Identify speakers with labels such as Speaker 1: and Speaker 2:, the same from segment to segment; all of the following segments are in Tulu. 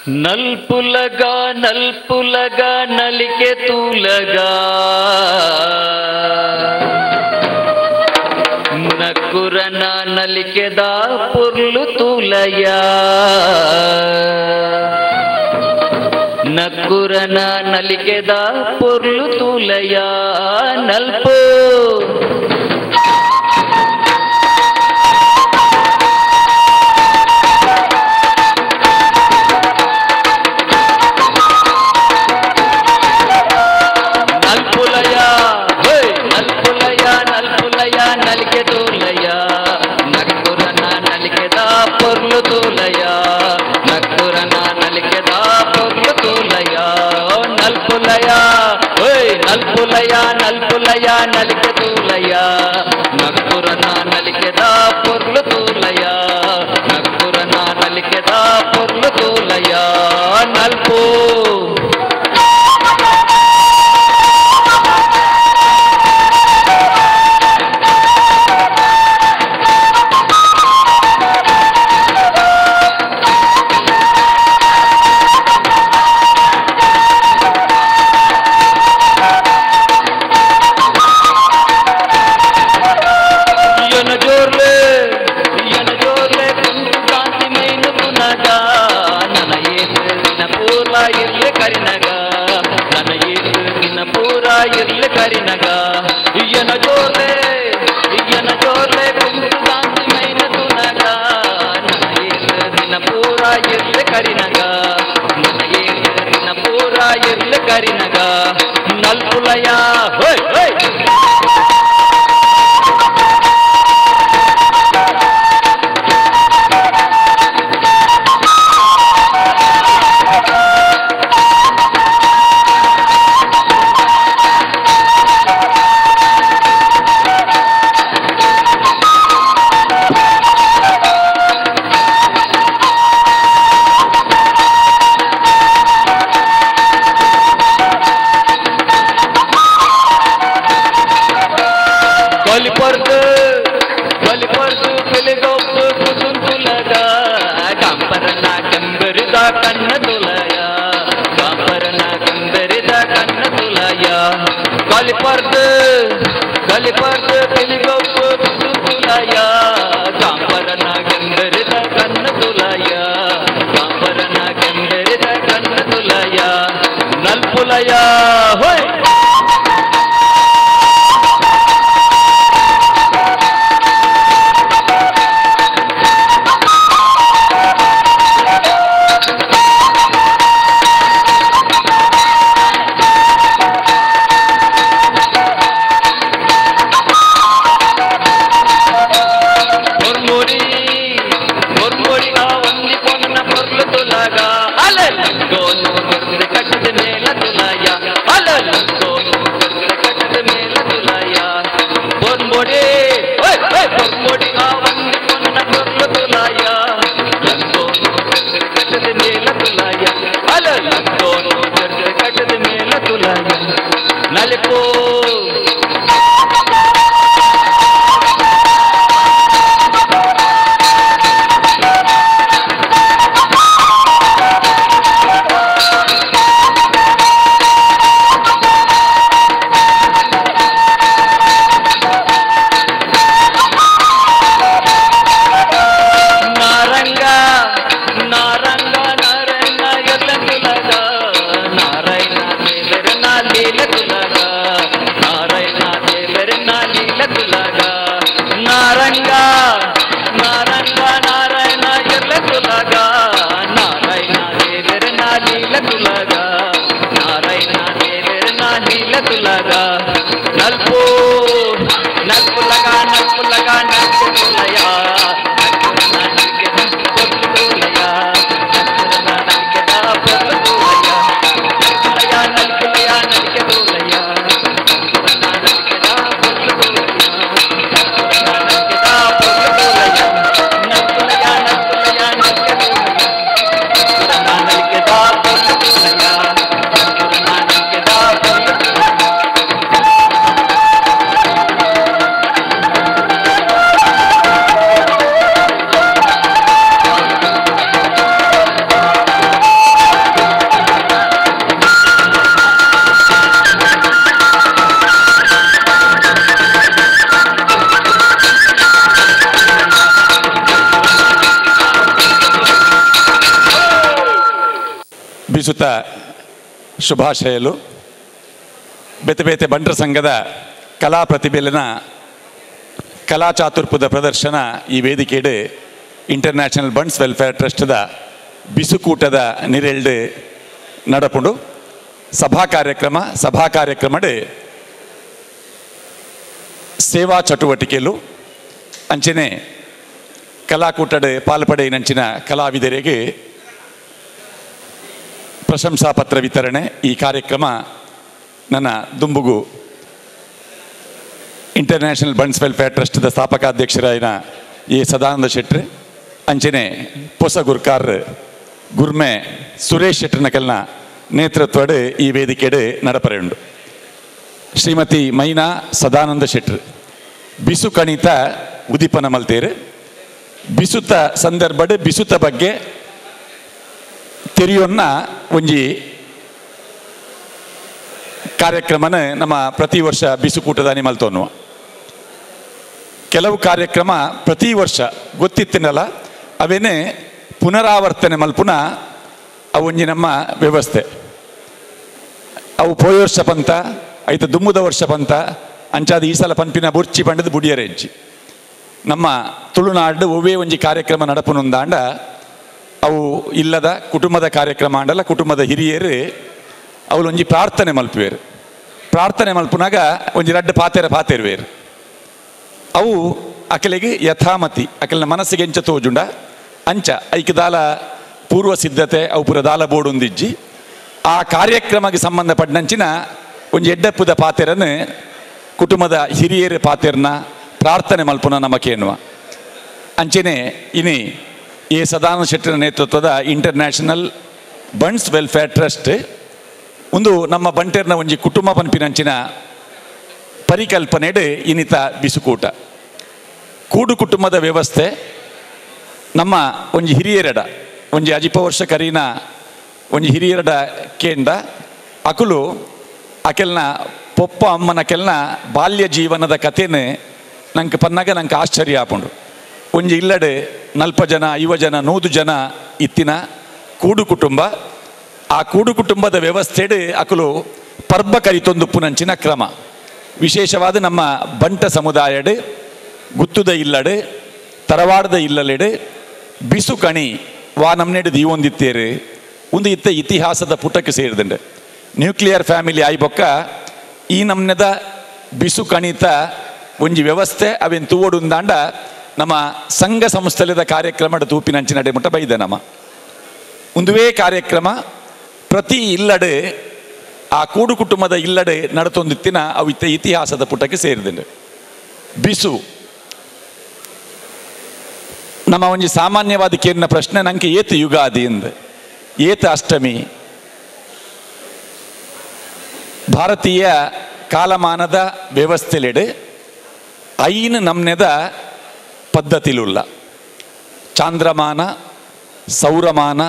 Speaker 1: ನಲ್ಪುಲಗ ನಲ್ಪುಲಗ ನಲಿಕೆ ತೂಲಗ ನಕ್ಕುರನ ನಲಿಕೆದ ಪೊರ್ಲು ತೂಲಯ ನಕ್ಕುರನ ನಲಿಕೆದ ಪೊರ್ಲು ತೂಲಯ ನಲ್ಪು నల్పులయ నలికె తూలయ నక్కురన నలికెద పొర్లు తూలయ నక్కురన నలికెద పొర్లు తూలయ నల్పు నల్పులయ హోయ్ హోయ్ నల్పులయ హోయ్ నల్పు నల్పులగా నల్పులగా నల్పులయ నల్పులయ.
Speaker 2: ಬಿಸುತ ಶುಭಾಶಯಲು. ಬೇತೆ ಬೇತೆ ಬಂಟರ ಸಂಘದ ಕಲಾ ಪ್ರತಿಭೆಲಿನ ಕಲಾ ಚಾತುರ್ಪುದ ಪ್ರದರ್ಶನ ಈ ವೇದಿಕೆಡು international bunts welfare ಟ್ರಸ್ಟ್ದ ಬಿಸುಕೂಟದ ನಿರೆಲ್ಡು ನಡಪುಂಡು. ಸಭಾ ಕಾರ್ಯಕ್ರಮಡು ಸೇವಾ ಚಟುವಟಿಕೆಲು ಅಂಚನೆ ಕಲಾಕೂಟಡು ಪಾಲ್ಪಡೆಯಿನಂಚಿನ ಕಲಾವಿದರಿಗೆ ಪ್ರಶಂಸಾ ಪತ್ರ ವಿತರಣೆ ಈ ಕಾರ್ಯಕ್ರಮ ನನ್ನ ದುಂಬುಗು international bunts welfare ಟ್ರಸ್ಟ್ದ ಸ್ಥಾಪಕಾಧ್ಯಕ್ಷರಾಯಿನ A Sadananda ಶೆಟ್ರು ಅಂಚನೆ ಪೊಸ ಗುರ್ಕಾರ್ ಗುರ್ಮೆ ಸುರೇಶ್ ಶೆಟ್ಟರ್ನಕಲ್ನ ನೇತೃತ್ವಡ್ ಈ ವೇದಿಕೆಡು ನಡಪರೆಯುಂಡು. ಶ್ರೀಮತಿ ಮೈನಾ ಸದಾನಂದ ಶೆಟ್ರು ಬಿಸು ಕಣಿತ ಉದೀಪನ ಮಲ್ತೇರು. ಬಿಸುತ ಸಂದರ್ಭಡ್ ಬಿಸುತ ಬಗ್ಗೆ ತೆರಿಯೊನ್ನ ಒಂಜಿ ಕಾರ್ಯಕ್ರಮನ ನಮ್ಮ ಪ್ರತಿ ವರ್ಷ ಬಿಸುಕೂಟದಾನಿ ಮಲ್ತೋನ್ನುವ ಕೆಲವು ಕಾರ್ಯಕ್ರಮ ಪ್ರತಿ ವರ್ಷ ಗೊತ್ತಿತ್ತಿನಲ್ಲ ಅವೇನೇ ಪುನರಾವರ್ತನೆ ಮಲ್ಪುನ ಅವೊಂಜಿ ನಮ್ಮ ವ್ಯವಸ್ಥೆ. ಅವು ಪೋಯ ವರ್ಷ ಪಂತ ಐತ ದುಮ್ಮುದ ವರ್ಷ ಪಂತ ಅಂಚಾದ ಈ ಸಲ ಪಂಪಿನ ಬುರ್ಚಿ ಪಂಡದ ಬುಡಿಯರೆಜ್ಜಿ ನಮ್ಮ ತುಳುನಾಡು ಒವ್ವೇ ಒಂಜಿ ಕಾರ್ಯಕ್ರಮ ನಡಪುನುಂದಾಂಡ ಅವು ಇಲ್ಲದ ಕುಟುಂಬದ ಕಾರ್ಯಕ್ರಮ ಆಂಡಲ್ಲ ಕುಟುಂಬದ ಹಿರಿಯರು ಅವಳೊಂಜಿ ಪ್ರಾರ್ಥನೆ ಮಲ್ಪುವೇರು. ಪ್ರಾರ್ಥನೆ ಮಲ್ಪುನಾಗ ಒಂಜಿ ರಡ್ಡು ಪಾತೆರ ಪಾತೆರುವೇರು. ಅವು ಅಕಲಿಗೆ ಯಥಾಮತಿ ಅಕಲಿನ ಮನಸ್ಸಿಗೆ ಎಂಚ ತೋಜುಂಡ ಅಂಚ ಐಕ್ ದಾಲ ಪೂರ್ವ ಸಿದ್ಧತೆ ಅವು ಪೂರ ದಾಲ ಬೋಡೊಂದಿಜ್ಜಿ ಆ ಕಾರ್ಯಕ್ರಮಕ್ಕೆ ಸಂಬಂಧಪಟ್ಟಂಚಿನ ಒಂಜಿ ಎಡ್ಡಪ್ಪುದ ಪಾತೆರನ್ನು ಕುಟುಂಬದ ಹಿರಿಯರ ಪಾತೆರನ್ನ ಪ್ರಾರ್ಥನೆ ಮಲ್ಪುನ ನಮಕೇನುವ ಅಂಚನೆ ಇನಿ ಎ ಸದಾನಂದ ಶೆಟ್ಟರ ನೇತೃತ್ವದ international bunts welfare trust ಒಂದು ನಮ್ಮ ಬಂಟೆರ್ನ ಒಂಜಿ ಕುಟುಂಬ ಪನ್ಪಿನಂಚಿನ ಪರಿಕಲ್ಪನೆಡು ಇನ್ನಿತ ಬಿಸುಕೂಟ ಕೂಡು ಕುಟುಂಬದ ವ್ಯವಸ್ಥೆ ನಮ್ಮ ಒಂಜಿ ಹಿರಿಯರಡ ಒಂಜಿ ಅಜಿಪ ವರ್ಷ ಕರೀನ ಒಂಜಿ ಹಿರಿಯರಡ ಕೇಂದ್ರ ಅಕುಲು ಅಕೆಲ್ನ ಪೊಪ್ಪ ಅಮ್ಮನ ಕೆಲ್ನ ಬಾಲ್ಯ ಜೀವನದ ಕಥೆನೆ ನಂಗೆ ಪನ್ನಾಗ ನಂಗೆ ಆಶ್ಚರ್ಯ ಆಪುಂಡು. ಒಂಜಿ ಇಲ್ಲಡೆ 40 ಜನ 50 ಜನ 100 ಜನ ಇತ್ತಿನ ಕೂಡು ಕುಟುಂಬ. ಆ ಕೂಡು ಕುಟುಂಬದ ವ್ಯವಸ್ಥೆಡು ಅಕುಲು ಪರ್ಬ ಕರಿತೊಂದುಪ್ಪುನಂಚಿನ ಕ್ರಮ ವಿಶೇಷವಾದ ನಮ್ಮ ಬಂಟ ಸಮುದಾಯಡು ಗುತ್ತುದ ಇಲ್ಲಡೆ ತರವಾಡದ ಇಲ್ಲಲೆಡೆ ಬಿಸು ಕಣಿ ವಾ ನಮ್ನೆಡು ದೀವೊಂದಿತ್ತೇರು ಒಂದು ಇತ್ತ ಇತಿಹಾಸದ ಪುಟಕ್ಕೆ ಸೇರಿದಂಡೆ. ನ್ಯೂಕ್ಲಿಯರ್ ಫ್ಯಾಮಿಲಿ ಆಯ್ಬೊಕ್ಕ ಈ ನಮ್ನೆದ ಬಿಸು ಕಣಿತ ಒಂಜಿ ವ್ಯವಸ್ಥೆ ಅವೇನು ತೂವೊಡುಂದಾಂಡ ನಮ್ಮ ಸಂಘ ಸಂಸ್ಥೆದ ಕಾರ್ಯಕ್ರಮದ ತೂಪಿನಂಚಿನ ಮುಟ್ಟ ಬೈದ ನಮ್ಮ ಒಂದುವೇ ಕಾರ್ಯಕ್ರಮ ಪ್ರತಿ ಇಲ್ಲಡೆ ಆ ಕೂಡು ಕುಟುಂಬದ ಇಲ್ಲಡೆ ನಡತೊಂದಿತ್ತಿನ ಅವು ಇತ್ತ ಇತಿಹಾಸದ ಪುಟಕ್ಕೆ ಸೇರಿದಂಡೆ. ಬಿಸು ನಮ್ಮ ಒಂಜಿ ಸಾಮಾನ್ಯವಾದ ಕೇಳಿನ ಪ್ರಶ್ನೆ ನಂಗೆ ಏತು ಯುಗಾದಿ ಎಂದ ಏತ ಅಷ್ಟಮಿ ಭಾರತೀಯ ಕಾಲಮಾನದ ವ್ಯವಸ್ಥೆಲೆಡೆ ಐನು ನಮ್ನೆದ ಪದ್ಧತಿಲುಲ್ಲ ಚಾಂದ್ರಮಾನ ಸೌರಮಾನ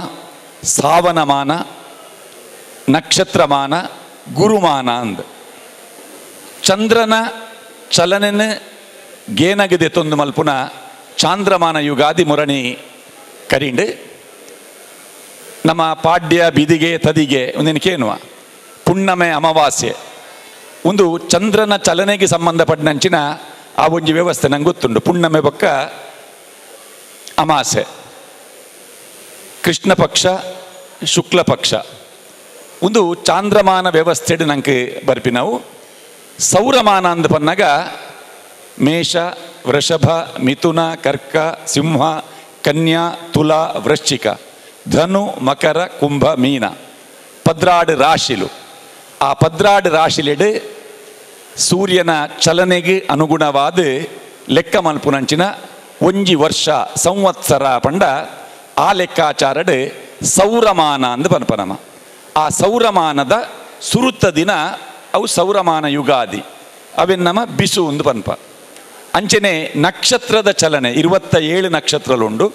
Speaker 2: ಸಾವನಮಾನ ನಕ್ಷತ್ರಮಾನ ಗುರುಮಾನ ಅಂದ ಚಂದ್ರನ ಚಲನೆನ ಗೇನಗದೆ ತೊಂದು ಮಲ್ಪುನ ಚಾಂದ್ರಮಾನ ಯುಗಾದಿ ಮುರಣಿ ಕರಿಂಡು ನಮ್ಮ ಪಾಡ್ಯ ಬಿದಿಗೆ ತದಿಗೆ ಒಂದಿನಕ್ಕೇನುವ ಪುಣ್ಣಮೆ ಅಮಾವಾಸ್ಯೆ ಒಂದು ಚಂದ್ರನ ಚಲನೆಗೆ ಸಂಬಂಧಪಟ್ಟಂಚಿನ ಆ ಒಂಜಿ ವ್ಯವಸ್ಥೆ ನಂಗೆ ಗೊತ್ತುಂಟು. ಪುಣ್ಣಮೆ ಬೊಕ್ಕ ಅಮಾಸೆ ಕೃಷ್ಣ ಪಕ್ಷ ಶುಕ್ಲ ಪಕ್ಷ ಒಂದು ಚಾಂದ್ರಮಾನ ವ್ಯವಸ್ಥೆಡು ನಂಗೆ ಬರ್ಪಿ ನಾವು. ಸೌರಮಾನ ಅಂದ ಪನ್ನಾಗ ಮೇಷ ವೃಷಭ ಮಿಥುನ ಕರ್ಕ ಸಿಂಹ ಕನ್ಯಾ ತುಲಾ ವೃಶ್ಚಿಕ ಧನು ಮಕರ ಕುಂಭ ಮೀನ 12 ರಾಶಿಲು. ಆ 12 ರಾಶಿಲೆಡು ಸೂರ್ಯನ ಚಲನೆಗೆ ಅನುಗುಣವಾದ ಲೆಕ್ಕ ಮಲ್ಪುನಂಚಿನ ಒಂಜಿ ವರ್ಷ ಸಂವತ್ಸರ ಪಂಡ ಆ ಲೆಕ್ಕಾಚಾರಡು ಸೌರಮಾನ ಅಂದ ಪನ್ಪನಮ. ಆ ಸೌರಮಾನದ ಸುರುತ್ತ ದಿನ ಅವು ಸೌರಮಾನ ಯುಗಾದಿ ಅವೆನ್ನಮ ಬಿಸು ಒಂದು ಪನ್ಪ. ಅಂಚನೆ ನಕ್ಷತ್ರದ ಚಲನೆ 27 ನಕ್ಷತ್ರಲುಂಡು.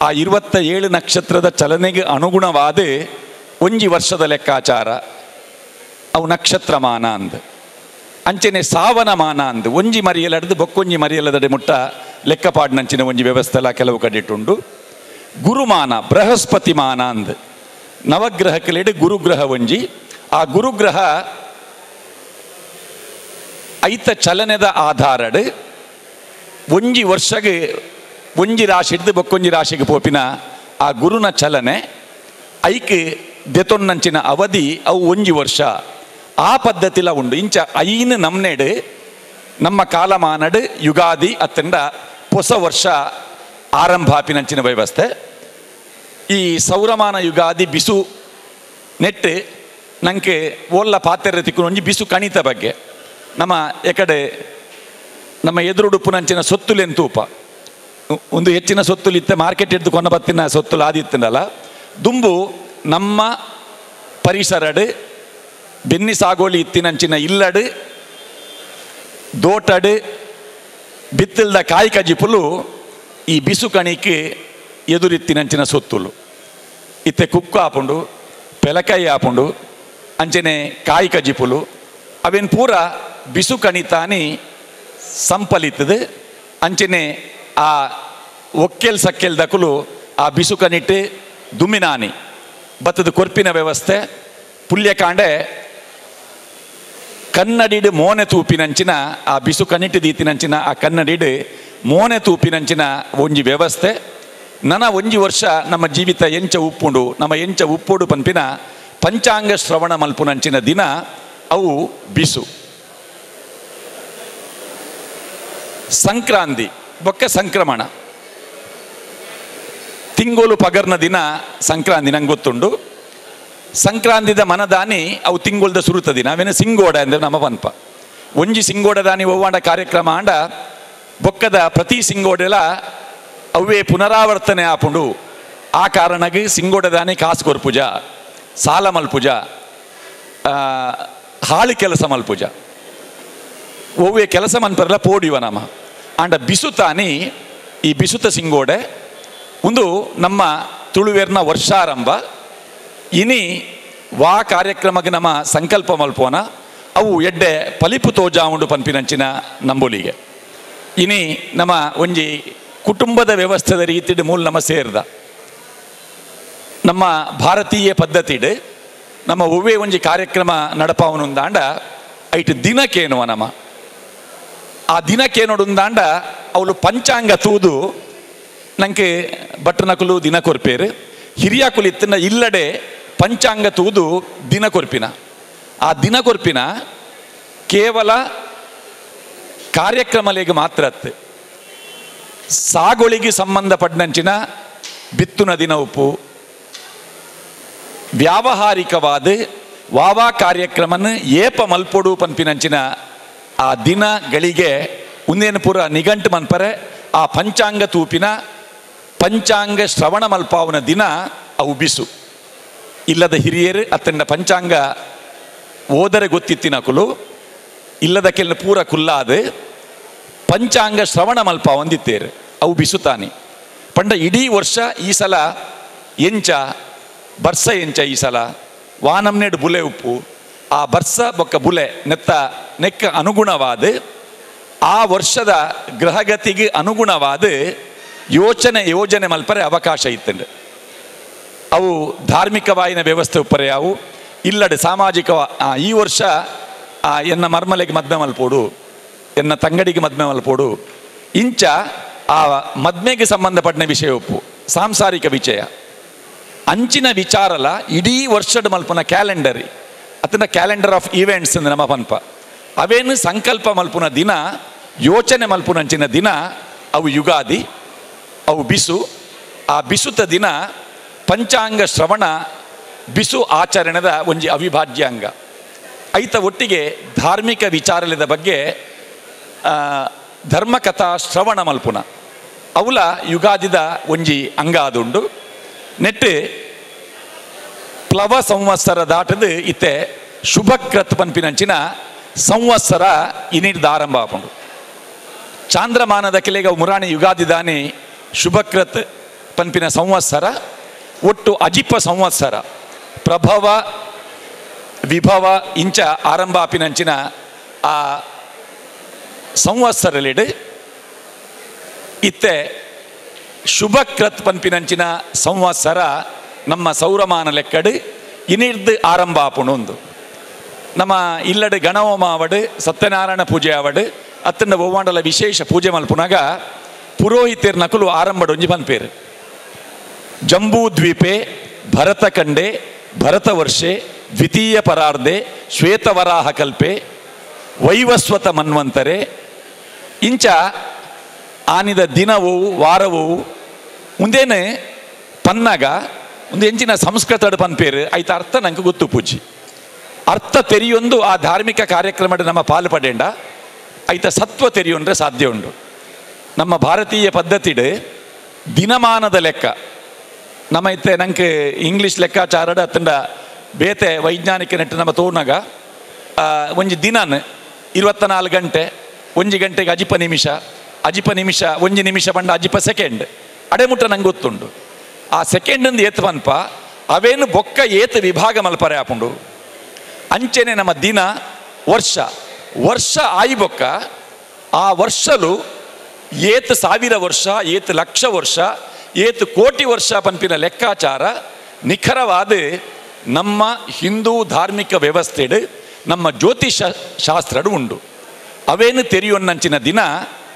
Speaker 2: ಆ 27 ನಕ್ಷತ್ರದ ಚಲನೆಗೆ ಅನುಗುಣವಾದ ಒಂಜಿ ವರ್ಷದ ಲೆಕ್ಕಾಚಾರ ಅವು ನಕ್ಷತ್ರಮಾನ ಅಂದ. ಅಂಚನೆ ಸಾವನಮಾನ ಅಂದ ಒಂಜಿ ಮರಿಯಲಡ್ದು ಬೊಕ್ಕೊಂಜಿ ಮರಿಯಲದಡೆ ಮುಟ್ಟ ಲೆಕ್ಕಪಾಡ್ನಂಚಿನ ಒಂಜಿ ವ್ಯವಸ್ಥೆಲ ಕೆಲವು ಕಡೆಟುಂಡು. ಗುರುಮಾನ ಬೃಹಸ್ಪತಿ ಮಾನ ಅಂದ ನವಗ್ರಹಕ್ಕಲೇಡು ಗುರುಗ್ರಹ ಒಂಜಿ. ಆ ಗುರುಗ್ರಹ ಐತ ಚಲನೆದ ಆಧಾರಡು ಒಂಜಿ ವರ್ಷಗೆ ಒಂಜಿ ರಾಶಿ ಹಿಡ್ದು ಬೊಕ್ಕೊಂಜಿ ರಾಶಿಗೆ ಪೋಪಿನ ಆ ಗುರುನ ಚಲನೆ ಐಕ್ ದೆತೊನ್ನಂಚಿನ ಅವಧಿ ಅವು ಒಂಜಿ ವರ್ಷ. ಆ ಪದ್ಧತಿಲ ಉಂಡು. ಇಂಚ ಐನು ನಮ್ನೆಡು ನಮ್ಮ ಕಾಲಮಾನಡು ಯುಗಾದಿ ಅತ್ತಂಡ ಹೊಸ ವರ್ಷ ಆರಂಭಾಪಿನಂಚಿನ ವ್ಯವಸ್ಥೆ. ಈ ಸೌರಮಾನ ಯುಗಾದಿ ಬಿಸು ನೆಟ್ಟು ನಂಗೆ ಓಲ್ಲ ಪಾತ್ರೆ ತಿಕ್ಕು ಒಂಜಿ ಬಿಸು ಕಣಿತ ಬಗ್ಗೆ ನಮ್ಮ ಎಕಡೆ ನಮ್ಮ ಎದುರುಡುಪ್ಪುನಂಚಿನ ಸೊತ್ತುಲೆನ್ ತೂಪ ಒಂದು ಹೆಚ್ಚಿನ ಸೊತ್ತುಲಿತ್ತೆ ಮಾರ್ಕೆಟ್ ಹಿಡಿದು ಕೊನ ಬತ್ತಿನ ಸೊತ್ತುಲು ಆದಿತ್ತಂಡಲ್ಲ. ದುಂಬು ನಮ್ಮ ಪರಿಸರಡು ಬೆನ್ನಿ ಸಾಗೋಲಿ ಇತ್ತಿನಂಚಿನ ಇಲ್ಲಡು ದೋಟಡು ಬಿತ್ತಲ್ದ ಕಾಯಿ ಕಜಿಪುಲು ಈ ಬಿಸು ಕಣಿಕೆ ಎದುರಿತ್ತಿನಂಚಿನ ಸೊತ್ತುಲು. ಇತ್ತೆ ಕುಕ್ಕು ಆಪುಂಡು, ಪೆಲಕಾಯಿ ಆಪುಂಡು, ಅಂಚನೆ ಕಾಯಿ ಕಜಿಪುಲು ಅವೇನು ಪೂರ ಬಿಸು ಕಣಿತಾನಿ ಸಂಪಲಿತ್ತದೆ. ಅಂಚನೆ ಆ ಒಕ್ಕೆಲ್ ಸಕ್ಕೆಲ್ ದಕುಲು ಆ ಬಿಸು ಕಣಿಟ್ಟು ದುಮ್ಮಿನಾನಿ ಬತ್ತದ ಕೊರ್ಪಿನ ವ್ಯವಸ್ಥೆ. ಪುಲ್ಯಕಾಂಡೆ ಕನ್ನಡಿಡು ಮೋನೆ ತೂಪಿನಂಚಿನ ಆ ಬಿಸು ಕಣಿಟ್ಟು ದೀತಿನಂಚಿನ ಆ ಕನ್ನಡಿಡು ಮೋನೆ ತೂಪಿನಂಚಿನ ಒಂಜಿ ವ್ಯವಸ್ಥೆ. ನನ್ನ ಒಂಜಿ ವರ್ಷ ನಮ್ಮ ಜೀವಿತ ಎಂಚ ಉಪ್ಪುಂಡು, ನಮ್ಮ ಎಂಚ ಉಪ್ಪುಡು ಪನ್ಪಿನ ಪಂಚಾಂಗ ಶ್ರವಣ ಮಲ್ಪುನಂಚಿನ ದಿನ ಅವು ಬಿಸು. ಸಂಕ್ರಾಂತಿ ಬೊಕ್ಕ ಸಂಕ್ರಮಣ ತಿಂಗೋಲು ಪಗರ್ನ ದಿನ ಸಂಕ್ರಾಂತಿ ನಂಗೆ ಗೊತ್ತುಂಡು. ಸಂಕ್ರಾಂತಿದ ಮನದಾನಿ ಅವು ತಿಂಗೋಲ್ದ ಸುರುತ ದಿನ ಅವೇನು ಸಿಂಗೋಡ ಅಂದರೆ ನಮ್ಮ ಪನ್ಪ. ಒಂಜಿ ಸಿಂಗೋಡ ದಾನಿ ಒವ್ವಾಂಡ ಕಾರ್ಯಕ್ರಮ ಆಂಡ ಬೊಕ್ಕದ ಪ್ರತಿ ಸಿಂಗೋಡೆಲ ಅವೇ ಪುನರಾವರ್ತನೆ ಆಪುಂಡು. ಆ ಕಾರಣಕ್ಕೆ ಸಿಂಗೋಡದಾನಿ ಕಾಸು ಕೊರ್ಪುಜ, ಸಾಲ ಮಲ್ಪುಜ, ಹಾಳು ಕೆಲಸ ಮಲ್ಪುಜ, ಒವ್ವೇ ಕೆಲಸ ಮನ್ಪರಲ್ಲ ಪೋಡಿವ ನಮ್ಮ. ಆಂಡ ಬಿಸುತಾನಿ ಈ ಬಿಸುತ ಸಿಂಗೋಡೆ ಒಂದು ನಮ್ಮ ತುಳುವೇರ್ನ ವರ್ಷಾರಂಭ. ಇನಿ ವಾ ಕಾರ್ಯಕ್ರಮಕ್ಕೆ ನಮ್ಮ ಸಂಕಲ್ಪ ಮಲ್ಪೋನ ಅವು ಎಡ್ಡೆ ಪಲಿಪು ತೋಜಾವುಂಡು ಪನ್ಪಿನಂಚಿನ ನಂಬೊಲಿಗೆ. ಇನಿ ನಮ್ಮ ಒಂಜಿ ಕುಟುಂಬದ ವ್ಯವಸ್ಥೆದ ರೀತಿಡ್ ಮೂಲ ನಮ್ಮ ಸೇರ್ದ ನಮ್ಮ ಭಾರತೀಯ ಪದ್ಧತಿಡ್ ನಮ್ಮ ಒವ್ವೇ ಒಂಜಿ ಕಾರ್ಯಕ್ರಮ ನಡಪಾವನುಂದಾಂಡ ಐಟ್ ದಿನಕ್ಕೇನುವ ನಮ್ಮ ಆ ದಿನಕ್ಕೇನೋಡುಂದಾಂಡ ಅವಳು ಪಂಚಾಂಗ ತೂದು ನಂಗೆ ಭಟ್ರನಕುಲು ದಿನ ಕೊರ್ಪೇರು, ಹಿರಿಯಾಕುಲು ಇತ್ತನ ಇಲ್ಲಡೆ ಪಂಚಾಂಗ ತೂದು ದಿನ ಕೊರ್ಪಿನ. ಆ ದಿನ ಕೊರ್ಪಿನ ಕೇವಲ ಕಾರ್ಯಕ್ರಮಲೆಗೆ ಮಾತ್ರ ಅತ್ತೆ, ಸಾಗೊಳಿಗೆ ಸಂಬಂಧಪಟ್ಟಂಚಿನ ಬಿತ್ತುನ ದಿನ ಉಪ್ಪು, ವ್ಯಾವಹಾರಿಕವಾದ ವಾವಾ ಕಾರ್ಯಕ್ರಮನ ಏಪ ಮಲ್ಪೊಡು ಪನ್ಪಿನಂಚಿನ ಆ ದಿನಗಳಿಗೆ ಉಂದೇನು ಪೂರ ನಿಘಂಟು ಮನ್ಪರೆ ಆ ಪಂಚಾಂಗ ತೂಪಿನ ಪಂಚಾಂಗ ಶ್ರವಣ ಮಲ್ಪಾವನ ದಿನ ಅವು ಬಿಸು. ಇಲ್ಲದ ಹಿರಿಯರು ಅತ್ತಂಡ ಪಂಚಾಂಗ ಓದರೆ ಗೊತ್ತಿತ್ತಿನಕುಲು ಇಲ್ಲದ ಕೆಲ ಪೂರ ಕುಲ್ಲಾದ ಪಂಚಾಂಗ ಶ್ರವಣ ಮಲ್ಪ ಹೊಂದಿತ್ತೇರು ಅವು ಬಿಸುತಾನಿ. ಪಂಡ ಇಡೀ ವರ್ಷ ಈ ಸಲ ಎಂಚ ಬರ್ಸ ಎಂಚ ಈ ಸಲ ವಾನಮ್ನೆಡು ಬುಲೆ ಉಪ್ಪು ಆ ಬರ್ಸ ಬೊಕ್ಕ ಬುಲೆ ನೆತ್ತ ನೆಕ್ಕ ಅನುಗುಣವಾದ ಆ ವರ್ಷದ ಗ್ರಹಗತಿಗೆ ಅನುಗುಣವಾದ ಯೋಚನೆ ಯೋಜನೆ ಮಲ್ಪರೆ ಅವಕಾಶ ಇತ್ತಂಡು. ಅವು ಧಾರ್ಮಿಕವಾಯಿನ ವ್ಯವಸ್ಥೆ ಉಪ್ಪರೆ ಯಾವು ಇಲ್ಲಡೆ ಸಾಮಾಜಿಕ ಈ ವರ್ಷ ಎನ್ನ ಮರ್ಮಲೆಗೆ ಮದ್ಮೆ ಮಲ್ಪೋಡು, ಎನ್ನ ತಂಗಡಿಗೆ ಮದ್ಮೆ ಮಲ್ಪೋಡು, ಇಂಚ ಆ ಮದ್ಮೆಗೆ ಸಂಬಂಧಪಟ್ಟ ವಿಷಯ ಉಪ್ಪು ಸಾಂಸಾರಿಕ ವಿಷಯ ಅಂಚಿನ ವಿಚಾರಲ ಇಡೀ ವರ್ಷದ ಮಲ್ಪುನ ಕ್ಯಾಲೆಂಡರ್ ಅತನ calendar of events ಅಂದ್ ನಮ್ಮ ಪನ್ಪ ಅವೇನು ಸಂಕಲ್ಪ ಮಲ್ಪುನ ದಿನ ಯೋಚನೆ ಮಲ್ಪುನ ಅಂಚಿನ ದಿನ ಅವು ಯುಗಾದಿ, ಅವು ಬಿಸು. ಆ ಬಿಸುತ ದಿನ ಪಂಚಾಂಗ ಶ್ರವಣ ಬಿಸು ಆಚರಣೆದ ಒಂಜಿ ಅವಿಭಾಜ್ಯ ಅಂಗ. ಐತ ಒಟ್ಟಿಗೆ ಧಾರ್ಮಿಕ ವಿಚಾರಲದ ಬಗ್ಗೆ ಧರ್ಮಕಥಾ ಶ್ರವಣ ಮಲ್ಪುನ ಅವಲ ಯುಗಾದಿದ ಒಂಜಿ ಅಂಗ ಆದುಂಡು. ನೆಟ್ಟು ಪ್ಲವ ಸಂವತ್ಸರ ದಾಟದು ಇತ್ತೆ ಶುಭಕ್ರತ್ ಪನ್ಪಿನಂಚಿನ ಸಂವತ್ಸರ ಇನಿಡ್ದ ಆರಂಭ ಆಪುಂಡು. ಚಾಂದ್ರಮಾನದ ಕೆಲೆಗ ಮುರಾಣಿ ಯುಗಾದಿ ದಾನಿ ಶುಭಕ್ರತ್ ಪನ್ಪಿನ ಸಂವತ್ಸರ ಒಟ್ಟು ಅಜಿಪ ಸಂವತ್ಸರ ಪ್ರಭವ ವಿಭವ ಇಂಚ ಆರಂಭ ಆಪಿನಂಚಿನ ಆ ಸಂವತ್ಸರಲಿಡು ಇತ್ತೆ ಶುಭಕ್ರತ್ ಪನ್ಪಿನಂಚಿನ ಸಂವತ್ಸರ ನಮ್ಮ ಸೌರಮಾನ ಲೆಕ್ಕಡು ಇನಿರ್ದು ಆರಂಭ ಆಪುಂಡು. ಒಂದು ನಮ್ಮ ಇಲ್ಲಡು ಗಣಹೋಮ ಆವಡು, ಸತ್ಯನಾರಾಯಣ ಪೂಜೆ ಆವಡು, ಅತ್ತಂಡ ಒವ್ವಾಂಡಲ ವಿಶೇಷ ಪೂಜೆ ಮಲ್ಪುನಾಗ ಪುರೋಹಿತರ್ ನಕುಲು ಆರಂಭಡು ಒಂಜಿ ಪನ್ಪೇರು. ಜಂಬೂ ದ್ವೀಪೆ ಭರತಖಂಡೆ ಭರತವರ್ಷೆ ದ್ವಿತೀಯ ಪರಾರ್ಧೆ ಶ್ವೇತವರಾಹ ಕಲ್ಪೆ ವೈವಸ್ವತ ಮನ್ವಂತರೆ ಇಂಚ ಆನಿದ ದಿನವೂ ವಾರವೂ ಮುಂದೇನೆ ಪನ್ನಾಗ ಒಂದು ಎಂಚಿನ ಸಂಸ್ಕೃತಡು ಪನ್ಪೇರು ಐತ ಅರ್ಥ ನಂಗೆ ಗೊತ್ತು ಪೂಜಿ. ಅರ್ಥ ತೆರೆಯೊಂದು ಆ ಧಾರ್ಮಿಕ ಕಾರ್ಯಕ್ರಮದ ನಮ್ಮ ಪಾಲು ಪಡೇಂಡ ಐತ ಸತ್ವ ತೆರೆಯೊಂದ್ರೆ ಸಾಧ್ಯ ಉಂಟು. ನಮ್ಮ ಭಾರತೀಯ ಪದ್ಧತಿಡು ದಿನಮಾನದ ಲೆಕ್ಕ ನಮ್ಮ ಇತ್ತೆ ನಂಗೆ ಇಂಗ್ಲೀಷ್ ಲೆಕ್ಕಾಚಾರಡು ಅತ್ತಂಡ ಬೇತೆ ವೈಜ್ಞಾನಿಕ ನೆಟ್ಟು ನಮ್ಮ ತೋರ್ನಾಗ ಒಂಜಿ ದಿನನ್ 24 ಗಂಟೆ, ಒಂಜಿ ಗಂಟೆಗೆ ಅಜಿಪ ನಿಮಿಷ, ಅಜಿಪ ನಿಮಿಷ ಒಂಜಿ ನಿಮಿಷ ಪಂಡ ಅಜಿಪ ಸೆಕೆಂಡ್ ಅಡೆಮುಟ್ಟ ನಂಗೆ ಗೊತ್ತುಂಡು. ಆ ಸೆಕೆಂಡ್ ಏತ್ ಪನ್ಪ ಅವೇನು ಬೊಕ್ಕ ಏತ್ ವಿಭಾಗ ಮಲ್ಪರೆ ಆಪುಂಡು. ಅಂಚೆನೆ ನಮ್ಮ ದಿನ ವರ್ಷ, ವರ್ಷ ಆಯಿ ಬೊಕ್ಕ ಆ ವರ್ಷಲು ಏತ್ ಸಾವಿರ ವರ್ಷ, ಏತ್ ಲಕ್ಷ ವರ್ಷ, ಏತ್ ಕೋಟಿ ವರ್ಷ ಪನ್ಪಿನ ಲೆಕ್ಕಾಚಾರ ನಿಖರವಾದ ನಮ್ಮ ಹಿಂದೂ ಧಾರ್ಮಿಕ ವ್ಯವಸ್ಥೆಡು ನಮ್ಮ ಜ್ಯೋತಿಷ ಶಾಸ್ತ್ರಡು ಉಂಡು. ಅವೇನು ತೆರೆಯೊನ್ನಂಚಿನ ದಿನ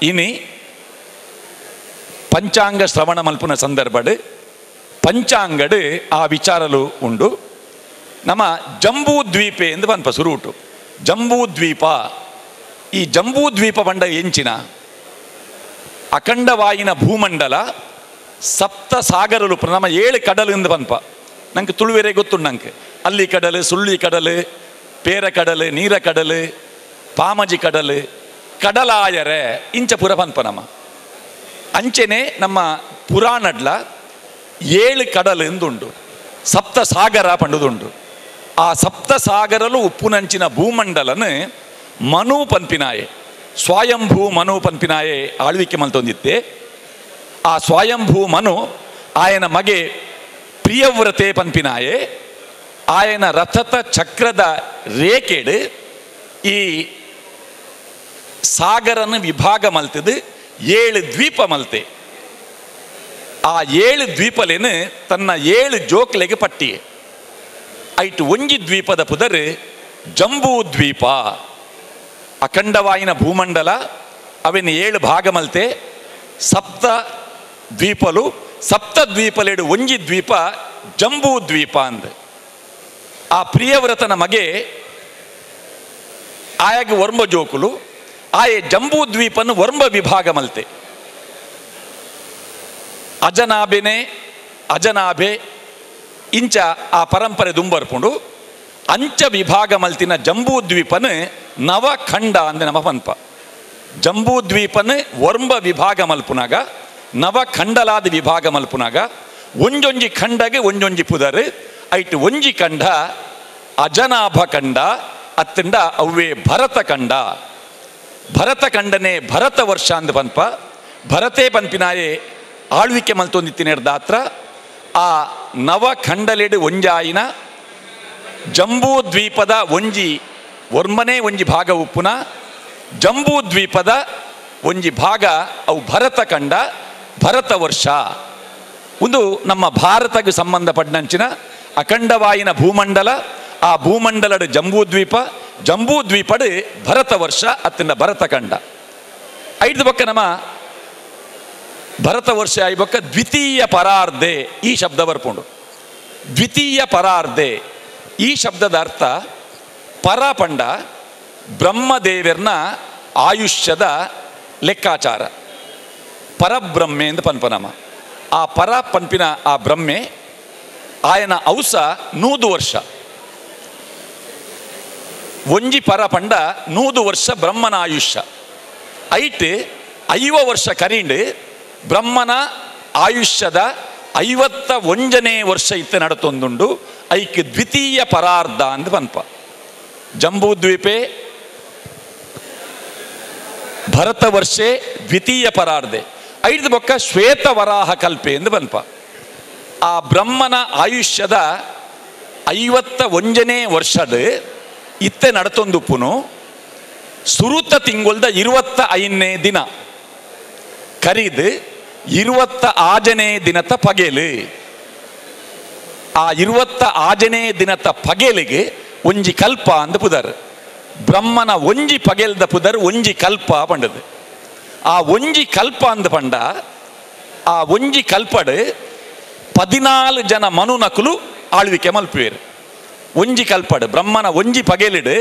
Speaker 2: ಇನಿ ಪಂಚಾಂಗ ಶ್ರವಣ ಮಲ್ಪುನ ಸಂದರ್ಭಡು ಪಂಚಾಂಗಡು ಆ ವಿಚಾರಲು ಉಂಡು. ನಮ್ಮ ಜಂಬೂ ದ್ವೀಪೆ ಎಂದು ಪನ್ಪ ಸುರುಟು ಜಂಬೂ ದ್ವೀಪ. ಈ ಜಂಬೂ ದ್ವೀಪ ಬಂಡ ಎಂಚಿನ ಅಖಂಡವಾಯಿನ ಭೂಮಂಡಲ ಸಪ್ತ ಸಾಗರಲು ನಮ್ಮ 7 ಕಡಲು ಎಂದು ಪನ್ಪ. ನಂಗೆ ತುಳುವೆರೆ ಗೊತ್ತುಂಡು ನಂಗೆ ಅಲ್ಲಿ ಕಡಲು, ಸುಳ್ಳಿ ಕಡಲು, ಪೇರ ಕಡಲು, ನೀರ ಕಡಲು, ಪಾಮಜಿ ಕಡಲು, ಕಡಲಾಯರೆ ಇಂಚ ಪುರ ಪನ್ಪ ನಮ್ಮ. ಅಂಚೆನೆ ನಮ್ಮ ಪುರಾಣಡ್ಲ 7 ಕಡಲು ಎಂದುಂಡು, ಸಪ್ತ ಸಾಗರ ಪಂಡುದುಂಡು. ಆ ಸಪ್ತ ಸಾಗರಲು ಉಪ್ಪುನಂಚಿನ ಭೂಮಂಡಲನು ಮನು ಪನ್ಪಿನಾಯೆ, ಸ್ವಯಂಭೂ ಮನು ಪನ್ಪಿನಾಯೆ ಆಳ್ವಿಕೆ ಮಲ್ತೊಂದಿತ್ತೆ. ಆ ಸ್ವಯಂಭೂ ಮನು ಆಯನ ಮಗೆ ಪ್ರಿಯವ್ರತೆ ಪನ್ಪಿನಾಯೆ ಆಯನ ರಥದ ಚಕ್ರದ ರೇಖೆಡು ಈ ಸಾಗರನ ವಿಭಾಗ ಮಲ್ತದು 7 ದ್ವೀಪ ಮಲ್ತೆ. ಆ 7 ದ್ವೀಪಲೇನು ತನ್ನ 7 ಜೋಕ್ಲೆಗೆ ಪಟ್ಟಿಯೆ. ಐಟು ಒಂಜಿ ದ್ವೀಪದ ಪುದರು ಜಂಬೂ ದ್ವೀಪ. ಅಖಂಡವಾಯಿನ ಭೂಮಂಡಲ ಅವೆನ್ 7 ಭಾಗ ಮಲ್ತೆ, ಸಪ್ತ ದ್ವೀಪಲು, ಸಪ್ತ ದ್ವೀಪಲೇಡು ಒಂಜಿ ದ್ವೀಪ ಜಂಬೂ ದ್ವೀಪ ಅಂದ. ಆ ಪ್ರಿಯವ್ರತನ ಮಗೆ ಆಯಾಗ ವರ್ಮ ಜೋಕುಲು ಆಯೆ ಜಂಬೂ ದ್ವೀಪನ್ನು ವರ್ಮ ವಿಭಾಗ ಮಲ್ತೆ. ಅಜನಾಭೆನೆ ಅಜನಾಭೆ ಇಂಚ ಆ ಪರಂಪರೆ ದುಂಬರ್ಪುಂಡು. ಅಂಚ ವಿಭಾಗ ಮಲ್ತಿನ ಜಂಬೂ ದ್ವೀಪನ ನವಖಂಡ ಅಂದ ನಮ್ಮ ಪನ್ಪ. ಜಂಬೂ ದ್ವೀಪನ ವರ್ಮ ವಿಭಾಗ ಮಲ್ಪುನಾಗ ನವಖಂಡಲಾದ ವಿಭಾಗ ಮಲ್ಪುನಾಗ ಒಂಜೊಂಜಿ ಖಂಡಗೆ ಒಂಜೊಂಜಿ ಪುದರು ಐಟು ಒಂಜಿ ಖಂಡ ಅಜನಾಭ ಖಂಡ ಅತ್ತಂಡ ಅವ್ವೇ ಭರತ ಖಂಡ. ಭರತ ಖಂಡನೆ ಭರತ ವರ್ಷ ಅಂದ ಪನ್ಪ. ಭರತೇ ಪನ್ಪಿನಾಯೆ ಆಳ್ವಿಕೆ ಮಲ್ತೊಂದಿತ್ತಿನ ದಾತ್ರ ಆ ನವಖಂಡಲೆಡು ಒಂಜಾಯಿನ ಜಂಬೂ ದ್ವೀಪದ ಒಂಜಿ ವರ್ಮನೆ ಒಂಜಿ ಭಾಗ ಉಪ್ಪುನ ಜಂಬೂ ದ್ವೀಪದ ಒಂಜಿ ಭಾಗ ಅವು ಭರತ ಖಂಡ ಭರತ ವರ್ಷ. ಒಂದು ನಮ್ಮ ಭಾರತಕ್ಕೆ ಸಂಬಂಧಪಟ್ಟಂಚಿನ ಅಖಂಡವಾಯಿನ ಭೂಮಂಡಲ, ಆ ಭೂಮಂಡಲಡು ಜಂಬೂ ದ್ವೀಪ, ಜಂಬೂ ದ್ವೀಪಡು ಭರತ ವರ್ಷ ಅತ್ತಿನ ಭರತಖಂಡ. ಐದು ಬೊಕ್ಕ ನಮ್ಮ ಭರತ ವರ್ಷ ಆಯಿ ಬೊಕ್ಕ ದ್ವಿತೀಯ ಪರಾರ್ಧೆ ಈ ಶಬ್ದ ಬರ್ಪುಂಡು. ದ್ವಿತೀಯ ಪರಾರ್ಧೆ ಈ ಶಬ್ದದ ಅರ್ಥ ಪರ ಪಂಡ ಬ್ರಹ್ಮದೇವರ್ನ ಆಯುಷ್ಯದ ಲೆಕ್ಕಾಚಾರ. ಪರಬ್ರಹ್ಮೆ ಎಂದು ಪನ್ಪನಮ. ಆ ಪರ ಪನ್ಪಿನ ಆ ಬ್ರಹ್ಮೆ ಆಯನ ಔಸ 100 ವರ್ಷ. ಒಂಜಿ ಪರ ಪಂಡ 100 ವರ್ಷ ಬ್ರಹ್ಮನ ಆಯುಷ್ಯ. ಐಟ್ 50 ವರ್ಷ ಕರೀಂಡು ಬ್ರಹ್ಮನ ಆಯುಷ್ಯದ 51ನೇ ವರ್ಷ ಇತ್ತ ನಡತೊಂದುಂಡು. ಐಕ್ ದ್ವಿತೀಯ ಪರಾರ್ಧ ಅಂದ್ ಪನ್ಪ. ಜಂಬೂದ್ವೀಪೆ ಭರತ ವರ್ಷೆ ದ್ವಿತೀಯ ಪರಾರ್ಧೆ ಐದು ಬೊಕ್ಕ ಶ್ವೇತವರಾಹ ಕಲ್ಪೆ ಎಂದು ಪನ್ಪ. ಆ ಬ್ರಹ್ಮನ ಆಯುಷ್ಯದ 51ನೇ ವರ್ಷದ ಇತ್ತೆ ನಡತೊಂದುಪ್ಪುನು ಸುರುತ ತಿಂಗೊಳ್ದ 25ನೇ ದಿನ ಕರೀದು 26ನೇ ದಿನತ ಪಗೆಲು. ಆ 26ನೇ ದಿನದ ಪಗೆಲಿಗೆ ಒಂಜಿ ಕಲ್ಪ ಅಂದ ಪುದರ್. ಬ್ರಹ್ಮನ ಒಂಜಿ ಪಗೆಲ್ದ ಪುದರ್ ಒಂಜಿ ಕಲ್ಪ ಪಂಡದು. ಆ ಒಂಜಿ ಕಲ್ಪ ಅಂದ ಪಂಡ ಆ ಒಂಜಿ ಕಲ್ಪಡು 14 ಜನ ಮನುನಕುಲು ಆಳ್ವಿಕೆ ಮಲ್ಪುವೇರು. ಒಂಜಿ ಕಲ್ಪಡು ಬ್ರಹ್ಮನ ಒಂಜಿ ಪಗೆಲಿಡು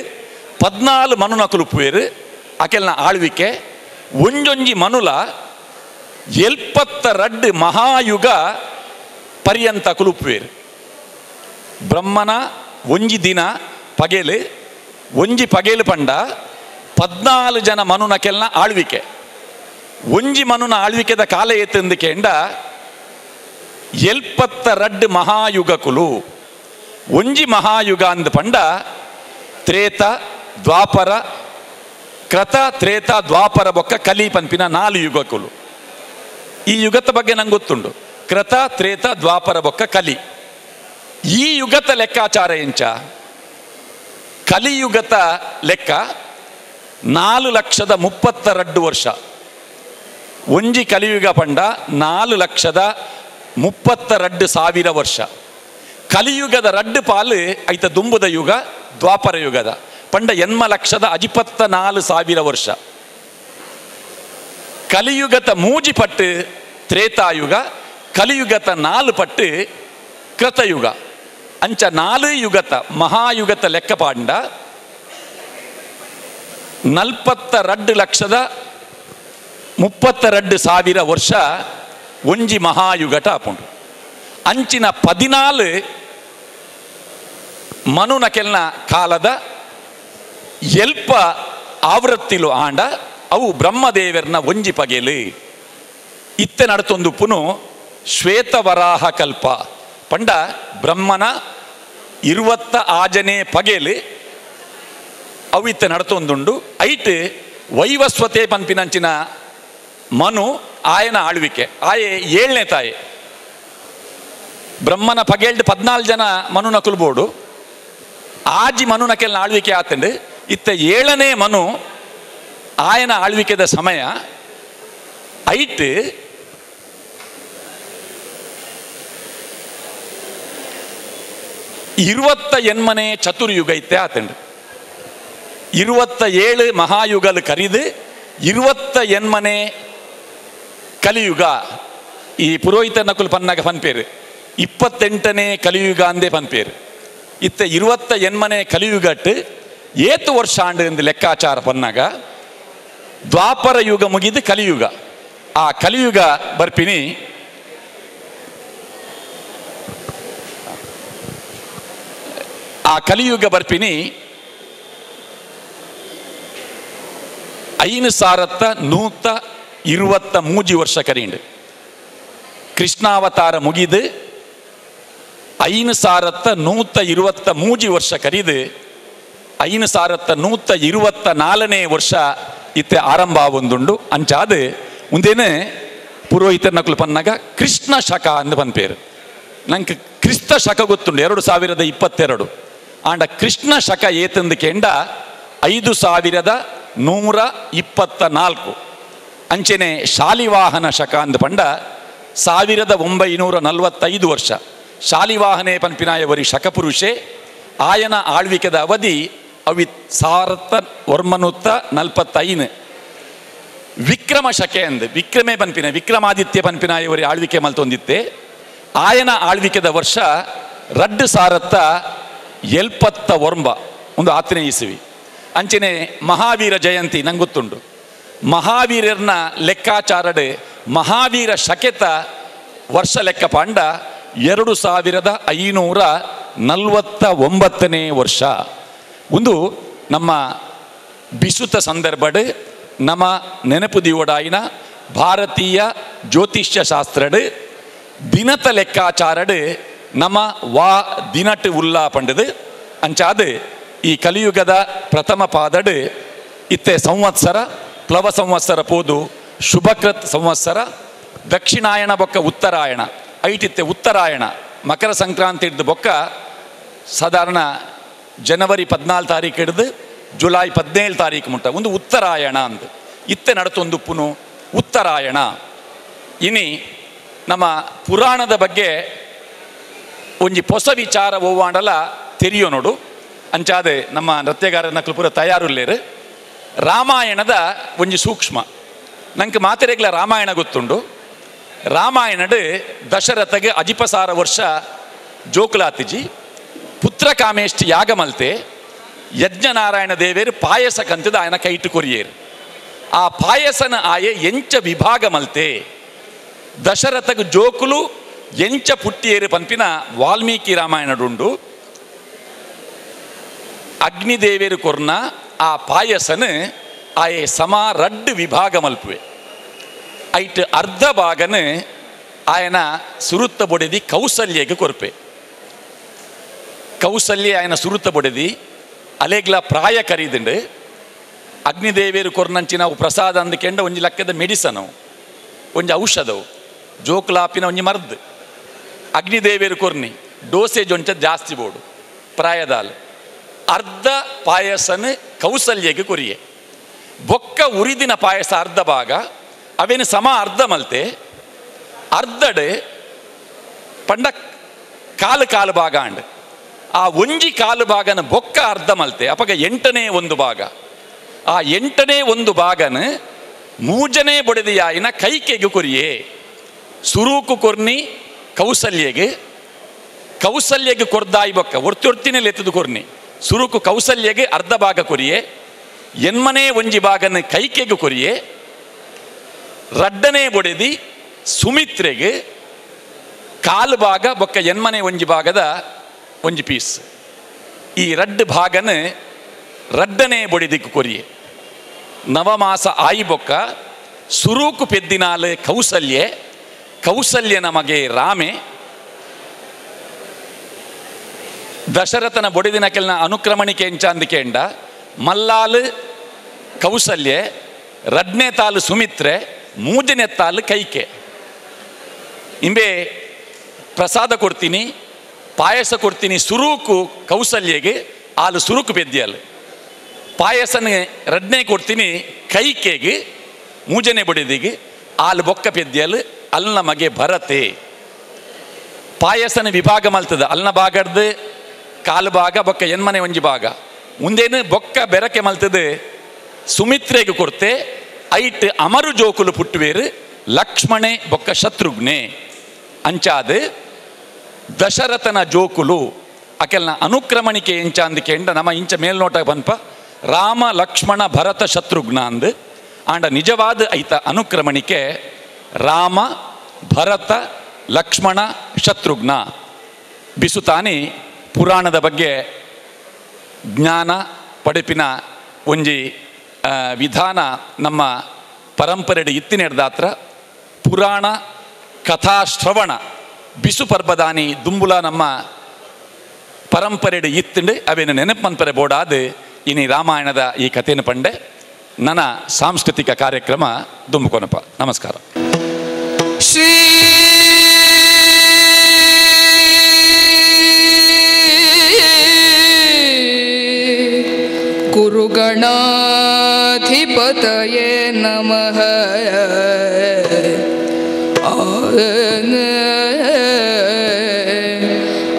Speaker 2: 14 ಮನುನಕುಲು ಉಪ್ಪುವೇರು. ಅಕೆಲ್ನ ಆಳ್ವಿಕೆ ಒಂಜೊಂಜಿ ಮನುಲ 72 ಮಹಾಯುಗ ಪರ್ಯಂತ ಕುಲುಪ್ಪುವೇರು. ಬ್ರಹ್ಮನ ಒಂಜಿ ದಿನ ಪಗೆಲು ಒಂಜಿ ಪಗೆಲು ಪಂಡ 14 ಜನ ಮನುನಕೆಲ್ನ ಆಳ್ವಿಕೆ. ಒಂಜಿ ಮನುನ ಆಳ್ವಿಕೆದ ಕಾಲ ಏತಂದು ಕೇಂಡ 72 ಮಹಾಯುಗಕುಲು. ಒಂಜಿ ಮಹಾಯುಗ ಅಂದ ಪಂಡ ತ್ರೇತ ದ್ವಾಪರ ಕ್ರತ ತ್ರೇತ ದ್ವಾಪರ ಬೊಕ್ಕ ಕಲಿ ಪನ್ಪಿನ 4 ಯುಗಕುಲು. ಈ ಯುಗದ ಬಗ್ಗೆ ನಂಗೆ ಗೊತ್ತುಂಡು. ಕ್ರತ ತ್ರೇತ ದ್ವಾಪರ ಬೊಕ್ಕ ಕಲಿ. ಈ ಯುಗದ ಲೆಕ್ಕಾಚಾರ ಎಂಚ? ಕಲಿಯುಗದ ಲೆಕ್ಕ 4,32,000 ವರ್ಷ. ಒಂಜಿ ಕಲಿಯುಗ ಪಂಡ 4,32,000 ವರ್ಷ. ಕಲಿಯುಗದ ರಡ್ಡು ಪಾಲು ಐತ ದುಂಬುದ ಯುಗ ದ್ವಾಪರ ಯುಗದ ಪಂಡ 8,24,000 ವರ್ಷ. ಕಲಿಯುಗದ ಮೂಜಿ ಪಟ್ಟು ತ್ರೇತಾಯುಗ, ಕಲಿಯುಗದ 4 ಪಟ್ಟು ಕೃತಯುಗ. ಅಂಚ 4 ಯುಗತ ಮಹಾಯುಗತ ಲೆಕ್ಕ ಪಾಂಡ 42,32,000 ವರ್ಷ ಒಂಜಿ ಮಹಾಯುಗಟ ಆಪುಂಡು. ಅಂಚಿನ 14 ಮನುನಕೆಲ್ನ ಕಾಲದ ಎಲ್ಪ ಆವೃತ್ತಿಲು ಆಂಡ ಅವು ಬ್ರಹ್ಮದೇವರ್ನ ಒಂಜಿ ಪಗೆಲು. ಇತ್ತೆ ನಡತೊಂದುಪ್ಪುನು ಶ್ವೇತವರಾಹ ಕಲ್ಪ ಪಂಡ ಬ್ರಹ್ಮನ 26ನೇ ಪಗೆಲು ಅವು ಇತ್ತೆ ನಡತೊಂದುಂಡು. ಐಟ್ ವೈವಸ್ವತೆ ಪನ್ಪಿನಂಚಿನ ಮನು ಆಯನ ಆಳ್ವಿಕೆ. ಆಯೆ 7ನೇ ತಾಯಿ. ಬ್ರಹ್ಮನ ಪಗೆಲ್ಡ್ 14 ಜನ ಮನುನ ಕುಲ್ಬೋಡು. ಆಜಿ ಮನುನಕೆಲ್ನ ಆಳ್ವಿಕೆ ಆತಂಡು. ಇತ್ತ 7ನೇ ಮನು ಆಯನ ಆಳ್ವಿಕೆದ ಸಮಯ. ಐಟ್ 28ನೇ ಚತುರ್ಯುಗ ಇತ್ತೆ ಆತಂಡು. 27 ಮಹಾಯುಗಲು ಕರಿದು 28ನೇ ಕಲಿಯುಗ. ಈ ಪುರೋಹಿತ ನಕುಲು ಪನ್ನಾಗ ಪನ್ಪೇರು 28ನೇ ಕಲಿಯುಗ ಅಂದೇ ಪನ್ಪೇರು. ಇತ್ತ 28ನೇ ಕಲಿಯುಗಟ್ಟು ಏತು ವರ್ಷ ಆಂಡು ಎಂದು ಲೆಕ್ಕಾಚಾರ ಪನ್ನಾಗ ದ್ವಾಪರ ಯುಗ ಮುಗಿದು ಕಲಿಯುಗ. ಆ ಕಲಿಯುಗ ಬರ್ಪಿನಿ ಆ ಕಲಿಯುಗ ಬರ್ಪಿನಿ 5123 ವರ್ಷ ಕರೀಂಡು. ಕೃಷ್ಣಾವತಾರ ಮುಗಿದು 5123 ವರ್ಷ ಕರೀದು 5124ನೇ ವರ್ಷ ಇತ್ತೆ ಆರಂಭ ಒಂದುಂಡು. ಅಂಚಾದ ಮುಂದೇನೆ ಪುರೋಹಿತರ ನಕುಲು ಪನ್ನಾಗ ಕೃಷ್ಣ ಶಕ ಅಂದು ಪನ್ಪೇರು. ನಂಗೆ ಕ್ರಿಸ್ತ ಶಕ ಗೊತ್ತುಂಡು 2022. ಆಂಡ ಕೃಷ್ಣ ಶಕ ಏತಂದು ಕೇಂಡ 5124. ಅಂಚೆನೆ ಶಾಲಿವಾಹನ ಶಕ ಅಂದು ಪಂಡ 1945 ವರ್ಷ. ಶಾಲಿವಾಹನೆ ಪನ್ಪಿನಾಯವರಿ ಶಕಪುರುಷೆ. ಆಯನ ಆಳ್ವಿಕೆದ ಅವಧಿ ಅವಿ 1945. ವಿಕ್ರಮ ಶಕೆ ಅಂದು ವಿಕ್ರಮೇ ಪನ್ಪಿನ ವಿಕ್ರಮಾದಿತ್ಯ ಪನ್ಪಿನಾಯವರಿ ಆಳ್ವಿಕೆ ಮಲ್ತೊಂದಿತ್ತೆ. ಆಯನ ಆಳ್ವಿಕೆದ ವರ್ಷ 2079 ಒಂದು 10ನೇ ಇಸವಿ. ಅಂಚೆನೆ ಮಹಾವೀರ ಜಯಂತಿ ನಂಗೆ ಗೊತ್ತುಂಡು. ಮಹಾವೀರರ್ನ ಲೆಕ್ಕಾಚಾರಡೆ ಮಹಾವೀರ ಶಕೆತ ವರ್ಷ ಲೆಕ್ಕ ಪಾಂಡ 2549ನೇ ವರ್ಷ. ಒಂದು ನಮ್ಮ ಬಿಸುತ ಸಂದರ್ಭಡ್ ನಮ್ಮ ನೆನಪು ದಿವಡಾಯಿನ ಭಾರತೀಯ ಜ್ಯೋತಿಷ್ಯ ಶಾಸ್ತ್ರಡ್ ದಿನತ ಲೆಕ್ಕಾಚಾರಡ್ ನಮ್ಮ ವಾ ದಿನಟ್ ಉಲ್ಲಾ ಪಂಡದು. ಅಂಚಾದ ಈ ಕಲಿಯುಗದ ಪ್ರಥಮ ಪಾದಡ್ ಇತ್ತೆ ಸಂವತ್ಸರ ಪ್ಲವ ಸಂವತ್ಸರ ಪೋದು ಶುಭಕೃತ್ ಸಂವತ್ಸರ ದಕ್ಷಿಣಾಯಣ ಬೊಕ್ಕ ಉತ್ತರಾಯಣ ಐಟಿತ್ತೆ ಉತ್ತರಾಯಣ ಮಕರ ಸಂಕ್ರಾಂತಿ ಹಿಡ್ದು ಬೊಕ್ಕ ಸಾಧಾರಣ ಜನವರಿ 14 ತಾರೀಕು ಹಿಡಿದು ಜುಲೈ 17 ತಾರೀಕು ಮುಟ್ಟ ಒಂದು ಉತ್ತರಾಯಣ ಅಂದು ಇತ್ತೆ ನಡತೊಂದು ಪುನು ಉತ್ತರಾಯಣ. ಇನಿ ನಮ್ಮ ಪುರಾಣದ ಬಗ್ಗೆ ಒಂಜಿ ಪೊಸ ವಿಚಾರ ಓವಾಂಡಲ ತೆರಿಯೋನೋಡು ಅಂಚಾದೆ ನಮ್ಮ ನೃತ್ಯಗಾರನ ಪೂರ ತಯಾರುಲ್ಲೇರು. ರಾಮಾಯಣದ ಒಂಜಿ ಸೂಕ್ಷ್ಮ ನಂಗೆ ಮಾತೆರೆಗ್ಲ ರಾಮಾಯಣ ಗೊತ್ತುಂಡು. ರಾಮಾಯಣಡು ದಶರಥಗೆ ಅಜಿಪಸಾರ ವರ್ಷ ಜೋಕುಲಾತಿಜಿ ಪುತ್ರ ಕಾಮೇಷ್ಟಿ ಯಾಗ ಮಲ್ತೆ ಯಜ್ಞನಾರಾಯಣ ದೇವೇರು ಪಾಯಸ ಕಂತದ ಆಯನ ಕೈಟು ಕೊರಿಯೇರು. ಆ ಪಾಯಸನ ಆಯೆ ಎಂಚ ವಿಭಾಗ ಮಲ್ತೆ ದಶರಥಗೆ ಜೋಕುಲು ಎಂಚ ಪುಟ್ಟಿಯೇರು ಪನ್ಪಿನ ವಾಲ್ಮೀಕಿ ರಾಮಾಯಣಡುಂಡು. ಅಗ್ನಿದೇವೇರು ಕೊರ್ನ ಆ ಪಾಯಸನ ಆಯೆ ಸಮ ರಡ್ಡು ವಿಭಾಗ ಮಲ್ಪುವೆ. ಐಟ್ ಅರ್ಧ ಭಾಗನ ಆಯನ ಸುರುತ್ತ ಬೊಡೆದಿ ಕೌಸಲ್ಯಗೆ ಕೊರ್ಪೆ. ಕೌಸಲ್ಯ ಆಯನ ಸುರುತ್ತ ಬೊಡೆದಿ ಅಲೆಗ್ಲ ಪ್ರಾಯ ಕರೀದಿಂಡು. ಅಗ್ನಿದೇವೇರು ಕೊರ್ನಂಚಿನ ಪ್ರಸಾದ ಅಂದಕೆಂಡ ಒಂಜಿ ಲಕ್ಕದ ಮೆಡಿಸನವು ಒಂಜಿ ಔಷಧವು ಜೋಕ್ಲಾಪಿನ ಒಂಜಿ ಮರ್ದು ಅಗ್ನಿದೇವೇರು ಕೊರ್ನಿ ಡೋಸೇಜ್ ಒಂಚ ಜಾಸ್ತಿ ಬೋಡು ಪ್ರಾಯದಾಲ್ ಅರ್ಧ ಪಾಯಸನ ಕೌಸಲ್ಯಗೆ ಕೊರಿಯೆ. ಬೊಕ್ಕ ಉರಿದಿನ ಪಾಯಸ ಅರ್ಧ ಭಾಗ ಅವೇನು ಸಮ ಅರ್ಧ ಮಲ್ತೆ ಅರ್ಧಡೆ ಪಂಡ ಕಾಲು ಕಾಲು ಭಾಗ ಅಂಡ್ ಆ ಒಂಜಿ ಕಾಲು ಭಾಗನ ಬೊಕ್ಕ ಅರ್ಧ ಮಲ್ತೆ ಅಪಗ ಎಂಟನೇ ಒಂದು ಭಾಗ. ಆ ಎಂಟನೇ ಒಂದು ಭಾಗನ ಮೂಜನೇ ಬೊಡೆದಿಯಾಯಿನ ಕೈಕೆಗೆ ಕೊರಿಯೆ. ಸುರೂಕು ಕೊರ್ನಿ ಕೌಸಲ್ಯಗೆ, ಕೌಸಲ್ಯಗೆ ಕೊರ್ದಾಯಿ ಬೊಕ್ಕ ಒರ್ತಿೊರ್ತಿನಲ್ಲಿ ಎತ್ತದು ಕೊರ್ನಿ ಸುರುಕು ಕೌಸಲ್ಯಗೆ ಅರ್ಧ ಭಾಗ ಕೊರಿಯೆ, ಎನ್ಮನೇ ಒಂಜಿ ಭಾಗನ ಕೈಕೆಗೆ ಕೊರಿಯೆ. ರಡ್ಡನೇ ಬೊಡೆದಿ ಸುಮಿತ್ರೆಗೆ ಕಾಲು ಭಾಗ ಬೊಕ್ಕ ಎನ್ಮನೆ ಒಂಜಿ ಭಾಗದ ಒಂಜಿ ಪೀಸ್. ಈ ರಡ್ಡು ಭಾಗನ ರಡ್ಡನೇ ಬೊಡೆದಿಕ್ಕು ಕೊರಿಯೆ. ನವಮಾಸ ಆಯಿ ಬೊಕ್ಕ ಸುರೂಕು ಪೆದ್ದಿನಾಲು ಕೌಸಲ್ಯೆ, ಕೌಸಲ್ಯ ನಮಗೆ ರಾಮೆ. ದಶರಥನ ಬೊಡೆದಿನ ಕೆಲನ ಅನುಕ್ರಮಣಿಕೆ ಎಂಚಾಂದಿಕೆಂಡ ಮಲ್ಲಾಲು ಕೌಸಲ್ಯೆ, ರಡ್ನೇ ತಾಲು ಸುಮಿತ್ರೆ, ಮೂಜನೇ ತಾಲು ಕೈಕೆ. ಇಂಬೆ ಪ್ರಸಾದ ಕೊಡ್ತೀನಿ ಪಾಯಸ ಕೊಡ್ತೀನಿ ಸುರೂಕು ಕೌಸಲ್ಯಗೆ ಆಲು ಸುರುಕು ಪೆದ್ದಿಯಲ್. ಪಾಯಸನ ರಡ್ನೇ ಕೊಡ್ತೀನಿ ಕೈಕೆಗೆ ಮೂಜನೆ ಬೊಡೆದಿಗೆ ಆಲು ಬೊಕ್ಕ ಪೆದ್ದಿಯಲ್ ಅಲ್ನ ಮಗೆ ಭರತೆ. ಪಾಯಸನ ವಿಭಾಗ ಮಲ್ತದ ಅಲ್ನ ಭಾಗಡ್ದು ಕಾಲು ಭಾಗ ಬೊಕ್ಕ ಎನ್ಮನೆ ಒಂಜಿ ಭಾಗ ಮುಂದೇನು ಬೊಕ್ಕ ಬೆರಕೆ ಮಲ್ತದೆ ಸುಮಿತ್ರೆಗೆ ಕೊಡ್ತೆ. ಐಟ್ ಅಮರು ಜೋಕುಲು ಪುಟ್ಟುವೇರು ಲಕ್ಷ್ಮಣೆ ಬೊಕ್ಕ ಶತ್ರುಘ್ನೆ. ಅಂಚಾದ ದಶರಥನ ಜೋಕುಲು ಅಕೆಲ್ನ ಅನುಕ್ರಮಣಿಕೆ ಎಂಚಾಂದಿಕೆಂಡ ನಮ್ಮ ಇಂಚ ಮೇಲ್ನೋಟ ಪನ್ಪ ರಾಮ ಲಕ್ಷ್ಮಣ ಭರತ ಶತ್ರುಘ್ನ ಅಂದು. ಆಂಡ ನಿಜವಾದ ಐತ ಅನುಕ್ರಮಣಿಕೆ ರಾಮ ಭರತ ಲಕ್ಷ್ಮಣ ಶತ್ರುಘ್ನ. ಬಿಸುತಾನಿ ಪುರಾಣದ ಬಗ್ಗೆ ಜ್ಞಾನ ಪಡೆಪಿನ ಒಂಜಿ ವಿಧಾನ ನಮ್ಮ ಪರಂಪರೆ ಇತ್ತಿನೆಡ್ದಾತ್ರ ಪುರಾಣ ಕಥಾಶ್ರವಣ ಬಿಸು ಪರ್ಬದಾನಿ ದುಂಬುಲ ನಮ್ಮ ಪರಂಪರೆ ಇತ್ತಂಡು ಅವೇನು ನೆನಪು ಮನ್ಪರೆ ಬೋಡಾದ ಇನಿ ರಾಮಾಯಣದ ಈ ಕಥೆಯನ್ನು ಪಂಡೆ ನನ್ನ ಸಾಂಸ್ಕೃತಿಕ ಕಾರ್ಯಕ್ರಮ ದುಂಬುಕೊನಪ. ನಮಸ್ಕಾರ.
Speaker 3: ಶ್ರೀ ಗುರುಗಣಾಧಿಪತಯೇ ನಮಃ.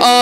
Speaker 2: ಆ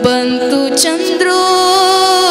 Speaker 3: ಬಂತು ಚಂದ್ರೋದಯ.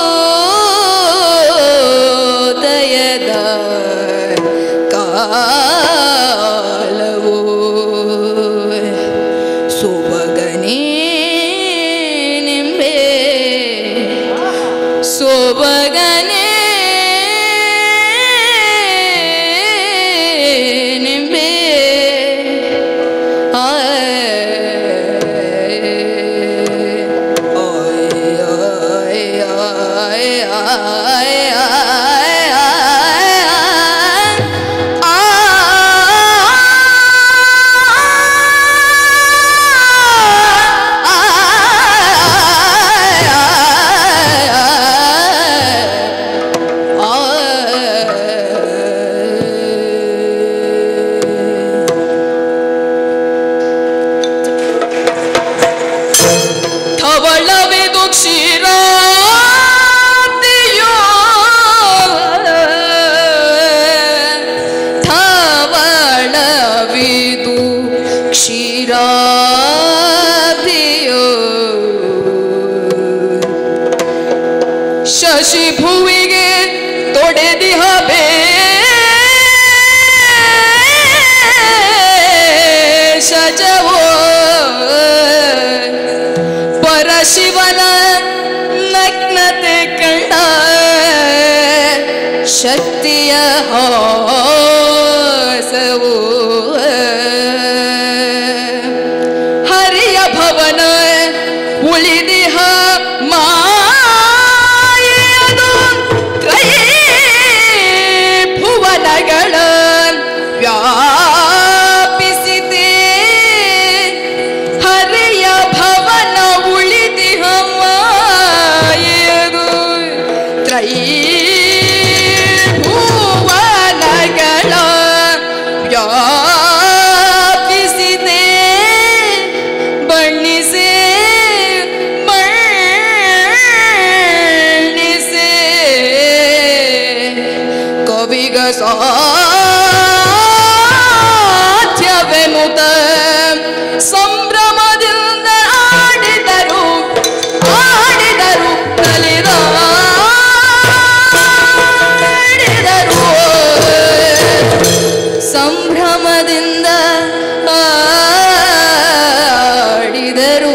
Speaker 3: Shashi ಭುವಿಗೆ ತೊಡೆದಿಹ ಭೇಷಜವೋ ಪರಶಿವನ ನಗ್ನತೆ ಕಂಡ ಶಕ್ತಿಯ ಹಾಸವು ಹರಿಯ ಭವನ ಉಳಿದಿಹ ಮಾಯೆಯದು ತ್ರೈಭುವನಗಳ ವ್ಯಾಪಿಸಿದೆ ಹರಿಯ ಭವನ ಉಳಿದಿಹ ಮಾಯೆಯದು ತ್ರೈಭುವನಗಳ ವ್ಯಾಪಿಸಿದೆ ಬಣ್ಣಿಸೆ ಬಣ್ಣಿಸೆ ಕವಿಗ ಸಾಧ್ಯವೆನುತ ಸಂಭ್ರಮದಿಂದ ಆಡಿದರು ಆಡಿದರು ನಲಿದಾಡಿದರು ಸಂಭ್ರಮದಿಂದ ಆಡಿದರು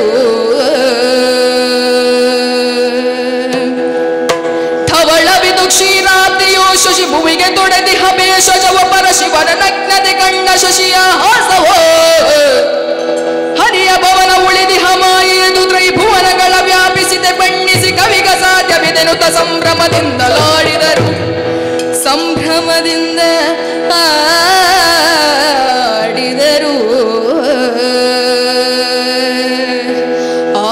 Speaker 3: ಧವಳವಿದು ಕ್ಷೀರಾಬ್ದಿಯು ಶಶಿ ಭುವಿಗೆ ತೊಡೆದಿಹ ಭೇಷಜವ ಪರಶಿವನ ನಗ್ನತೆ ಕಂಡ ಶಶಿಯ ಹಾಸವೋ ಹರಿಯ ಭವನ ಉಳಿದಿಹ ಮಾಯೆಯದು ತ್ರೈಭುವನಗಳ ವ್ಯಾಪಿಸಿದೆ ಬಣ್ಣಿಸಿ ಕವಿಗ ಸಾಧ್ಯವಿದೆನುತ ಸಂಭ್ರಮದಿಂದಲಾಡಿದರು ಸಂಭ್ರಮದಿಂದ ಆಡಿದರು ಆ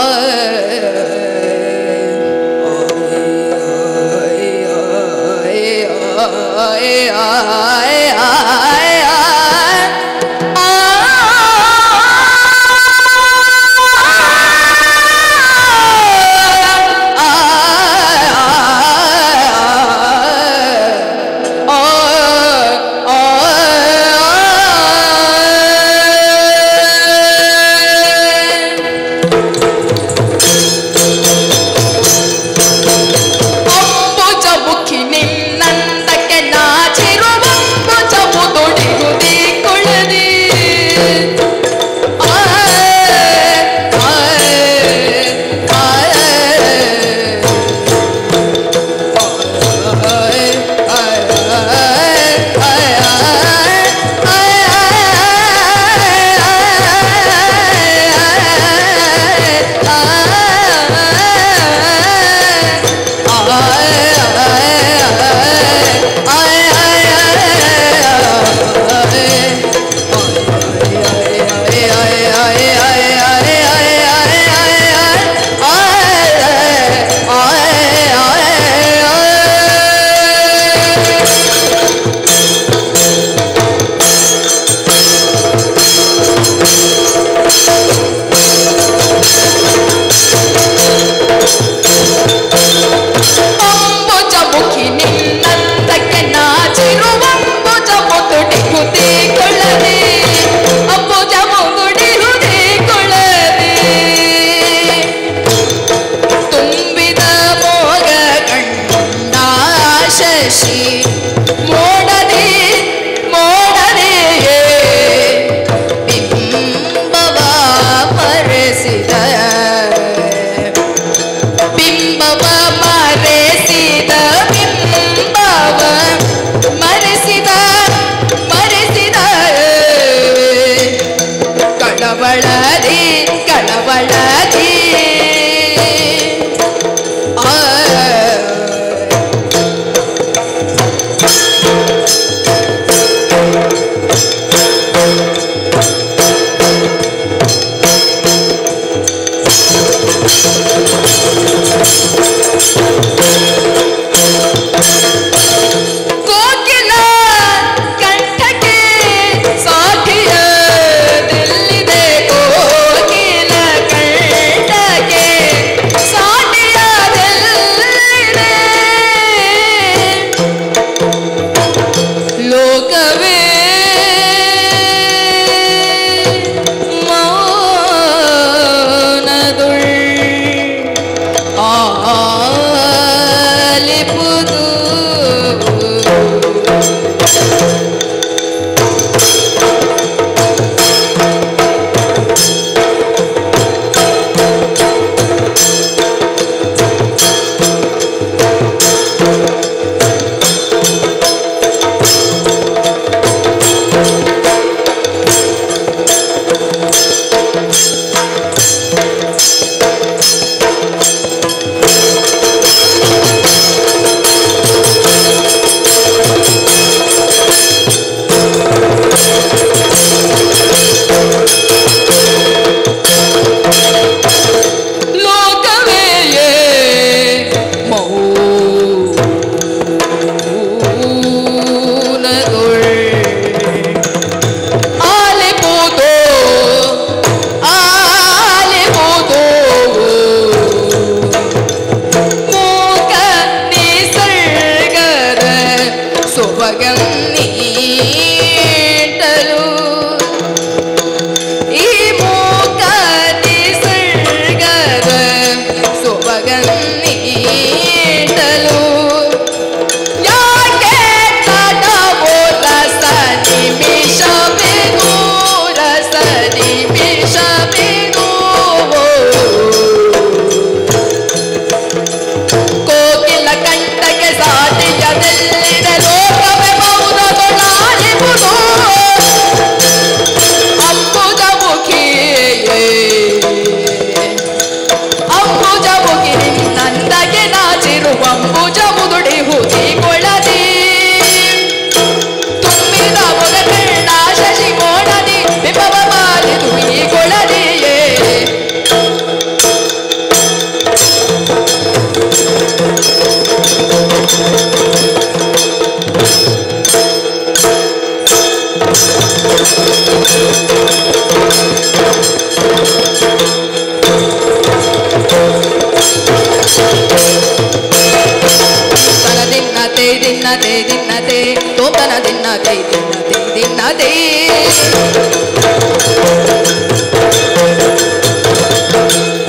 Speaker 3: ದಿನ್ನತೆ ದಿನ್ನತೆ ತೋಂತನ ದಿನ್ನತೆ ದಿನ್ನತೆ ದಿನ್ನತೆ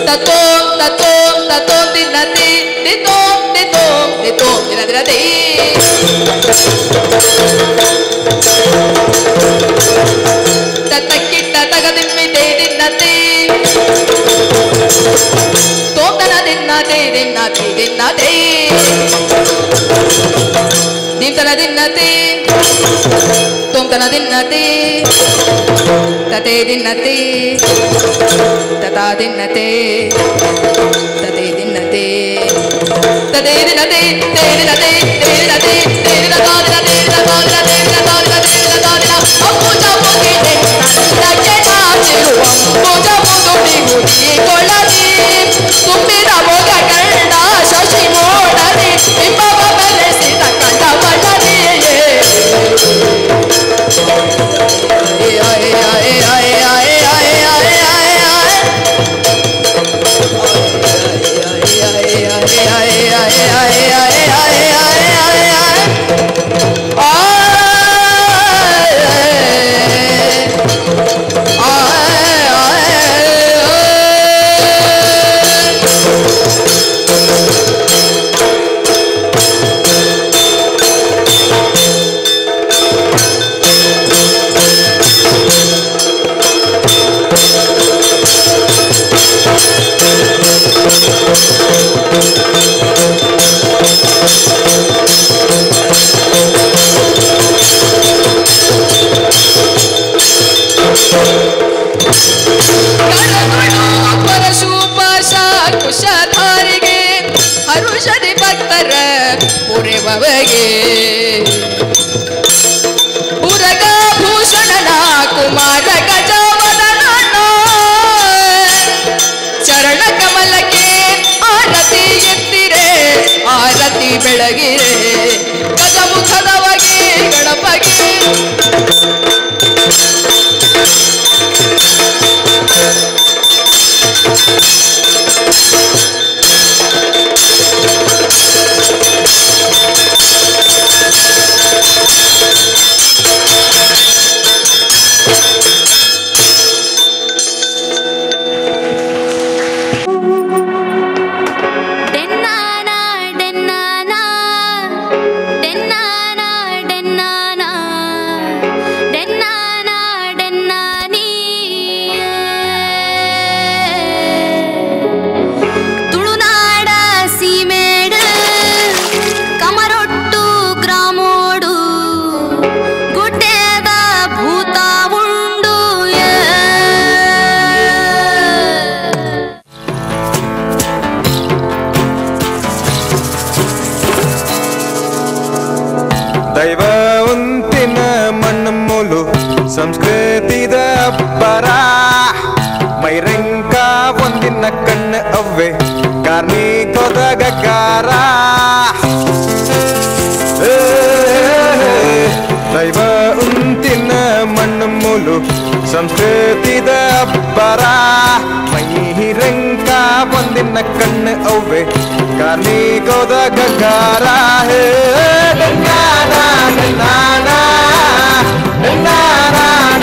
Speaker 3: ತತ್ತೋ ತತ್ತೋ ತತ್ತೋ ದಿನ್ನತೆ ದಿತೋ ದಿತೋ ದಿತೋ ದಿನ ದಿನತೆ ತತ್ತಕ್ಕಿಟ್ಟ ತಗದಿಮ್ಮಿದೆ ದಿನ್ನತೆ ತೋಂತನ ದಿನ್ನತೆ ದಿನ್ನತೆ ದಿನ್ನತೆ ದಿಮ್ತನ ದಿನ್ನತೆ ತೋಂತನ ದಿನ್ನತೆ ತತೆ ದಿನ್ನತೆ ತತಾ ದಿನ್ನತೆ ತತೆ ದಿನ್ನತೆ ತತೆ ದಿನತೆ ತೇ ದಿನತೆ ತೇ ದಿನತೆ ತೇ ದಿನ ತಾದಿನ ತೇ ದಿನ ತಾದಿನ ತೇ ದಿನ ತಾದಿನ ತೇ ದಿನ ತಾದಿನ ಅಂಬುಜ ಮುಗಿದೆ ನಂದಕ್ಕೆ ನಾಚಿರು ಅಂಬುಜ ಮುದುಡಿ ಕೊಳ್ಳಲಿ ತುಂಬಿದ ಮೊಗ ಕಂಡ ಶಶಿ ಮೋಡಲಿ ಬಿಂಬವ ಬೆಳೆಸಿದ ಕಂಡ ಬಳ್ಳಲಿ ಕುಶಧಾರಿಗೆ ಹರುಷದಿ ಭಕ್ತರ ಪುರೆವಗೆ ಪುರಗ ಭೂಷಣನ ಕುಮಾರ ಗಜವದನ ಚರಣ ಕಮಲಕ್ಕೆ ಆರತಿ ಎತ್ತಿರೆ ಆರತಿ ಬೆಳಗಿರೆ ಗಜಮುಖದವಗೆ ಗಣಪಗೆ
Speaker 4: ಸಂಸ್ಕೃತಿದ ಅಬ್ಬರ ಮೈರಂಕ ಒಂದಿನ ಕಣ್ಣು ಅವ್ವೆ ಕಾರ್ಮಿಕೋದ ಗಗ್ಗಾರ ದೈವ ಉಂತಿನ ಮಣ್ಣು ಮೂಲು ಸಂಸ್ಕೃತಿದ ಅಬ್ಬರ ಮೈರಂಕ ಒಂದಿನ ಕಣ್ಣು ಅವ್ವೆ ಕಾರ್ಮಿಕೋದ ಗಗ್ಗಾರ ಹೇ
Speaker 5: Yeah.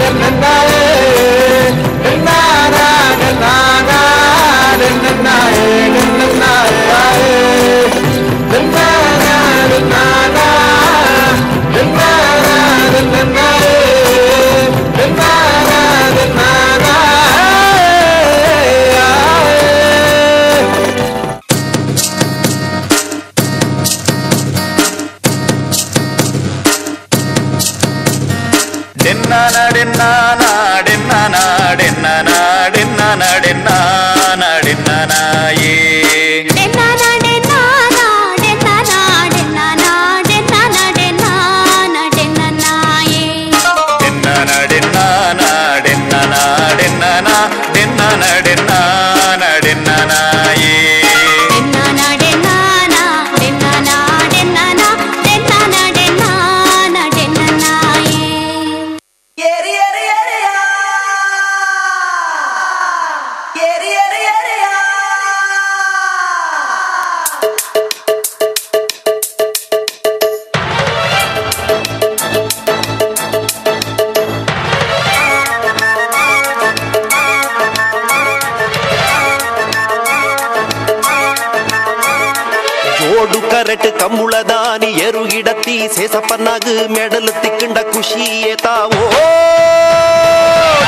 Speaker 5: ತೋಡು ಕರೆಟ್ ಕಂಬುಳದಾನಿ ಎರುಗಿಡತ್ತಿ ಸೇಸಪ್ಪನಾಗ ಮೆಡಲು ತಿಕ್ಕಂಡ ಖುಷಿಯೇ ತಾವೋ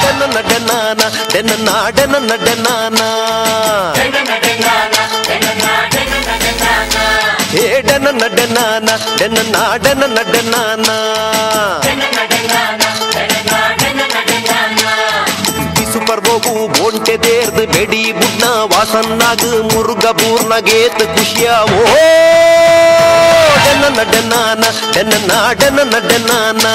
Speaker 5: ಡೆನ್ನ ಡೆನ್ನಾನ ಡೆನ್ನ ಡೆನ್ನ ಡೆನ್ನಾನ ಹೇ ಡೆನ್ನ ಡೆನ್ನಾನ ಡೆನ್ನ ಡೆನ್ನ ಡೆನ್ನಾನ ಪರ್ವವು ಬೋಂಟೆ ದೇರ್ದು ಬೆಡಿ ಬುಡ್ನ ವಾಸನ್ನಾಗ ಮುರುಗ ಬೂರ್ನಗೇತ್ ಖುಷಿಯಾವೋ ಡೆನ್ನ ಡೆನ್ನಾನ ಡೆನ್ನ ಡೆನ್ನ ಡೆನ್ನಾನ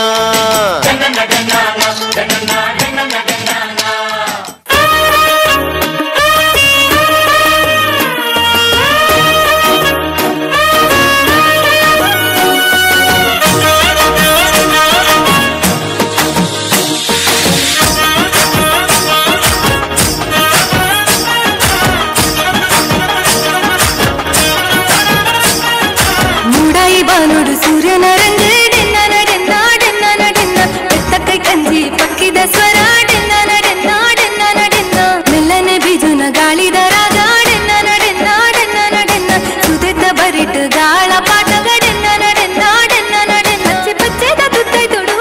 Speaker 6: ಬಾನುಡು ಸೂರ್ಯನ ರಂಗು ಡೆನ್ನ ಡೆನ್ನ ಡೆನ್ನ ಡೆನ್ನ ಬೆತ್ತಕೈ ಕಂಜಿ ಪಕ್ಕಿದ ಸ್ವರ ಡೆನ್ನ ಡೆನ್ನ ಡೆನ್ನ ಡೆನ್ನ ಮೆಲ್ಲನೆ ಬಿಜುನ ಗಾಳಿದ ರಾಗ ಡೆನ್ನ ಡೆನ್ನ ಡೆನ್ನ ಡೆನ್ನ ಸುದೆತ ಬರಿಟ್ ಗಾಳ ಪಾಟಗ ಡೆನ್ನ ಡೆನ್ನ ಡೆನ್ನ ಡೆನ್ನ ಪಚ್ಚೆ ಪಚ್ಚೆದ ತುತ್ತೈ ತೊಡು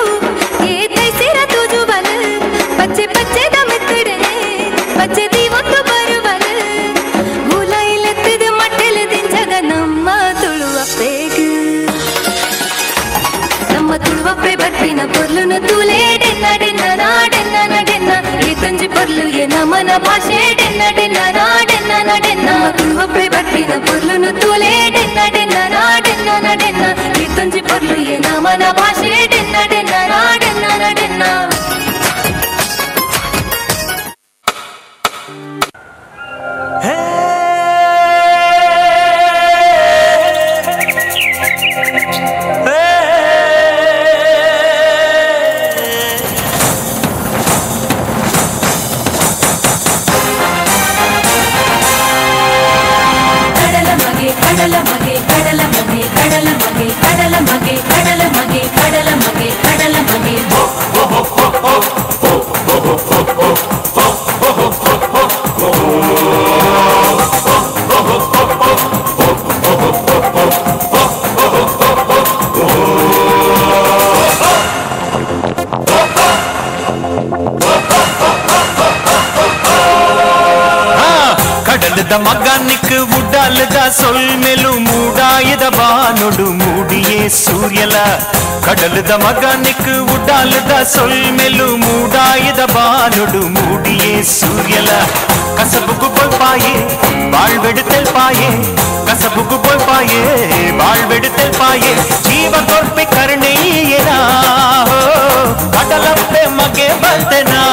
Speaker 6: ಏ ತೈಸಿರ ತೂಜುವಲು ಪಚ್ಚೆ ಪಚ್ಚೆದ ಮೆತ್ತಡನೆ ಪಚ್ಚೆ ದೀವೊಂದು ಬರುವಲು ಮೂಲೈಲೆತ್ತದ ಮಟ್ಟೆಲು ದಿಂಜಗ ನಮ್ಮ ತುಳುವ ಪೇಗು ತುಳುವಪ್ಪೆ ಬರ್ಪಿನ ಪೊರ್ಲುನು ತೂಲೆ ಡೆನ್ನ ಡೆನ್ನ ಡೆನ್ನ ಡೆನ್ನ ಈ ತಂಜಿ ಪೊರ್ಲು ಏ ನಮನ ಭಾಷೆ ಡೆನ್ನ ಡೆನ್ನ ಡೆನ್ನ ಡೆನ್ನ ತುಳುವಪ್ಪೆ ಬರ್ಪಿನ ಪೊರ್ಲುನು ತೂಲೆ ಡೆನ್ನ ಡೆನ್ನ ಡೆನ್ನ ಡೆನ್ನ ಈ ತಂಜಿ ಪೊರ್ಲು ಏ ನಮನ ಭಾಷೆ ಡೆನ್ನ ಡೆನ್ನ ಡೆನ್ನ ಡೆನ್ನ.
Speaker 7: ಕಡಲ ಮಗೆ ಕಡಲ ಮಗೆ ಕಡಲ ಮಗೆ ಕಡಲ ಮಗೆ ಕಡಲ ಮಗೆ ಕಡಲ ಮಗೆ ಕಡಲ ಮಗೆ
Speaker 8: ಕಡಲದ ಮಗನಿಕ್ ಉಡಾಲದ ಸೊಲ್ಮೆಲು ಮೂಡಾಯದ ಬಾನೊಡು ಮೂಡಿಯೇ ಸೂರ್ಯಲ ಕಡಲದ ಮಗನಿಕ್ ಉಡಾಲದ ಸೊಲ್ಮೆಲು ಮೂಡಾಯದ ಬಾನೊಡು ಮೂಡಿಯೇ ಸೂರ್ಯಲ ಕಸಬುಗು ಬೊಲ್ಪಾಯೇ ಬಾಳ್ವೆಡು ತೆಲ್ಪಾಯೇ ಕಸಬುಗು ಬೊಲ್ಪಾಯೇ ಬಾಳ್ವೆಡು ತೆಲ್ಪಾಯೇ ಜೀವ ಕೊರ್ಪಿ ಕರ್ಣೀಯನಾ ಕಡಲಪ್ಪೆ ಮಗೆ ಬಂತೆನಾ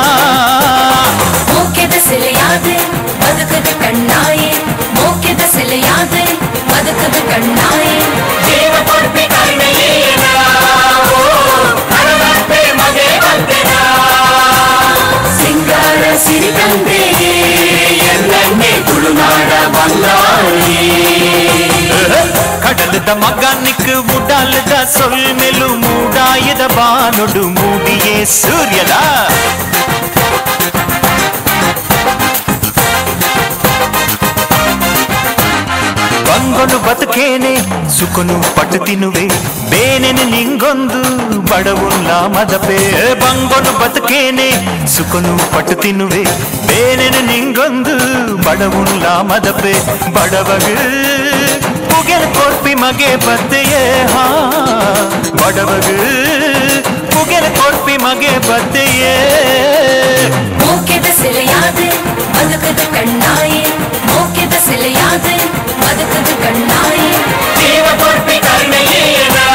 Speaker 7: ಮೋಕೆದ ಸಿಲೆಯಾದೆ ಬದುಕದ ಕಣ್ಣಾಯೇ ಮೋಕೆದ ಸಿಲೆಯಾದೆ ಬದುಕದ ಕಣ್ಣಾಯೇ
Speaker 8: ಜೀವ ಕೊರ್ಪಿ ಕರ್ಣೀಯನಾ ಕಡಲಪ್ಪೆ ಮಗೆ ಬಂತೆನಾ
Speaker 7: ಸಿಂಗಾರ ಸಿರಿ ತಂದೆಯೇ
Speaker 8: ಎನ್ನನ್ನೇ ತುಳುನಾಡ ಬಂದಾಯೇ ಕಡಲದ ಮಗನಿಕ್ ಉಡಾಲದ ಸೊಲ್ಮೆಲು ಮೂಡಾಯದ ಬಾನೊಡು ಮೂಡಿಯೇ ಸೂರ್ಯದ ಬಂಗೊನು ಬದುಕೇನೆ ಸುಖನು ಪಟ್ಟು ತಿನ್ನುವೆ ಬೇನೆನು ನಿಂಗೊಂದು ಬಡವುಲ್ಲ ಮದಪೆ ಬಂಗೊನು ಬದುಕೇನೆ ಸುಖನು ಪಟ್ಟು ತಿನ್ನುವೆ ಬೇನೆನು ನಿಂಗೊಂದು ಬಡವುಲ್ಲ ಮದಪೆ ಬಡವಗು ಪುಗೆಲ್ ಕೊರ್ಪಿ ಮಗೆ ಬತ್ತೆಯೇ ಹಾ ಬಡವಗು ಪುಗೆಲ್ ಕೊರ್ಪಿ ಮಗೆ ಬತ್ತೆಯೇ
Speaker 7: ಮೋಕೆದ ಸಿಲೆಯಾದೆ ಬದುಕದ ಕಣ್ಣಾಯೇ ಮೋಕೆದ ಸಿಲೆಯಾದೆ ಬದುಕದ ಕಣ್ಣಾಯೇ
Speaker 8: ಜೀವ ಕೊರ್ಪಿ ಕರ್ಣೀಯನಾ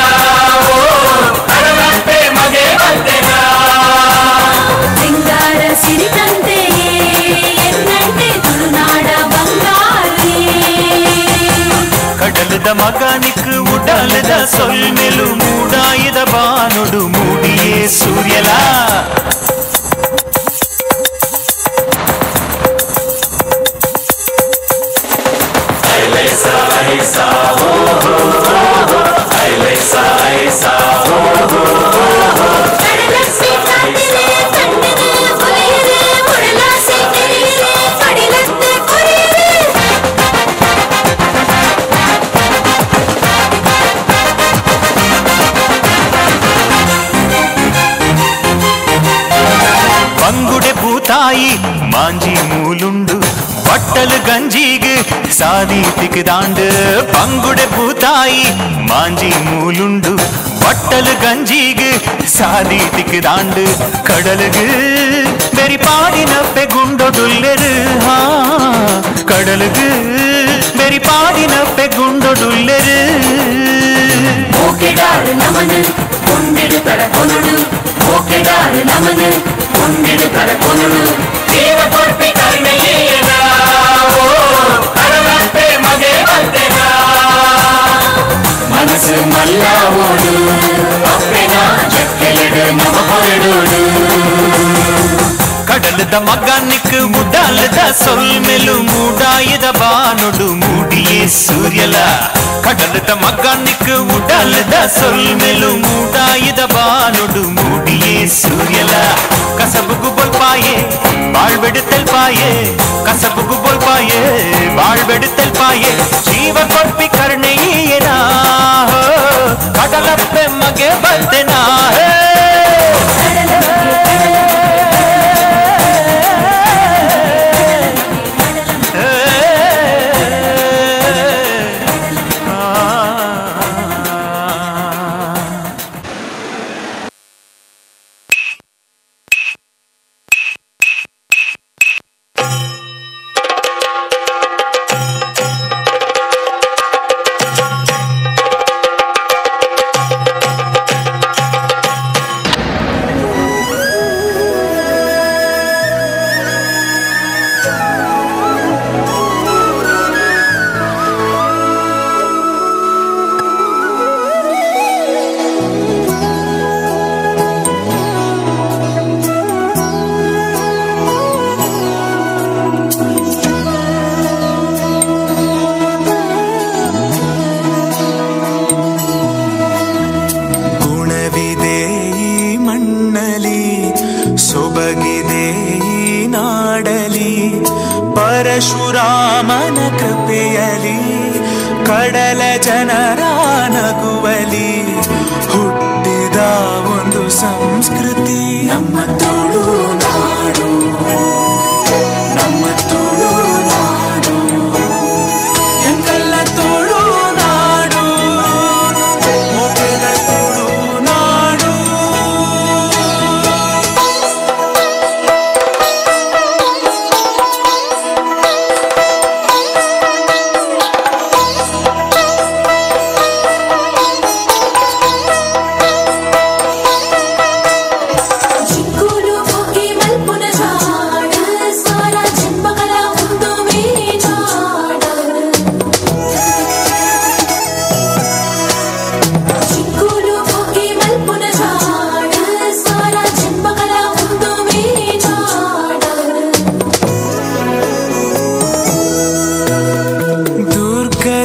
Speaker 8: ಕಡಲಪ್ಪೆ ಮಗೆ ಬಂತೆನಾ
Speaker 7: ಸಿಂಗಾರ ಸಿರಿ ತಂದೆಯೇ ಎನ್ನಂತೆ ತುಳುನಾಡ ಬಂಗಾರೇ
Speaker 8: ಕಡಲದ ಮಗನಿಕ್ ಉಡಲದ ಸೊಲ್ಮೆಲು ಮೂಡಾಯದ ಬಾನೊಡು ಮೂಡಿಯೇ ಸೂರ್ಯಲ
Speaker 7: ಕಡಲಪ್ಪೆ ಕಾತಿಲೆ ತಣ್ಣನೆ ಒಲೆಯರೆ ಒಡಲಾಸೆ ತೆರೆಯರೆ ಕಡಿಲತ್ತೆ ಕೊರೆಯರೆ.
Speaker 8: ಭೂತಾಯಿ ಮಾಂಜಿ ಮೂಲುಂಡು ಬಟ್ಟಲು ಗಂಜಿಗೆ ಸಾದಿ ತಿಕ್ಕದಾಂಡು ಬಂಗುಡೆ ಭೂತಾಯಿ ಮಾಂಜಿ ಮೂಲುಂಡು ಬಟ್ಟಲು ಗಂಜಿಗೆ ಸಾದಿ ತಿಕ್ಕದಾಂಡು ಕಡಲುಗು ಬೆರಿ ಪಾಡಿನ ಪೆಗುಂಡೊಡುಲ್ಲೆರು ಹಾ ಕಡಲುಗು ಬೆರಿ ಪಾಡಿನ ಪೆಗುಂಡೊಡುಲ್ಲೆರು
Speaker 7: ಮೋಕೆದಾರು ನಮನು ಕೊಂಡೆಡು ತರ ಕೊನುಡು ಮೋಕೆದಾರು ನಮನು ಕೊಂಡೆಡು ತರ ಕೊನುಡು ದೇವ ಕೊರ್ಪಿ ಕರುಣೆಯೇನ ಓ ಕಡಲಪ್ಪೆ ಮಗೆ ಬಂದೆನ ಮನಸ್ಸು ಮಲ್ಲ ಓಡು ಅಪ್ಪೆನ ಜಕ್ಕೆಲೆಡು ನಮ ಹೊರಡೋಡು
Speaker 8: ಕಡಲದ ಮಗನಿಕ್ ಉಡಲದ ಸೊಲ್ಮೆಲು ಮೂಡಾಯದ ಬಾನುಡು ಮೂಡಿಯೇ ಸೂರ್ಯಲ ಕಡಲದ ಮಗನಿಕ್ ಉಡಲದ ಸೊಲ್ಮೆಲು ಮೂಡಾಯದ ಬಾನುಡು ಮೂಡಿಯೇ ಸೂರ್ಯಲ ಕಸಬುಗು ಬೊಲ್ಪಾಯೆ ಬಾಳ್ಬೆಡುತ್ತಲ್ಪಾಯೆ ಕಸಬುಗು ಬೊಲ್ಪಾಯೆ ಬಾಳ್ಬೆಡುತ್ತಲ್ಪಾಯೆ ಜೀವ ಕೊರ್ಪಿ ಕರುಣೆಯೇನಾ ಕಡಲಪ್ಪೆ ಮಗೆ ಬಂದೆನಾ
Speaker 9: ಪರಶುರಾಮನ ಕೃಪೆಯಲಿ ಕಡಲ ಜನರ ನಗುವಲಿ ಹುಟ್ಟಿದ ಒಂದು ಸಂಸ್ಕೃತಿ ನಮ್ಮ ತುಳುನಾಡು, ನಮ್ಮ ತುಳುನಾಡು, ಎಂಕಲ್ಲ ತುಳುನಾಡು, ಮೊದಲ ತುಳುನಾಡು.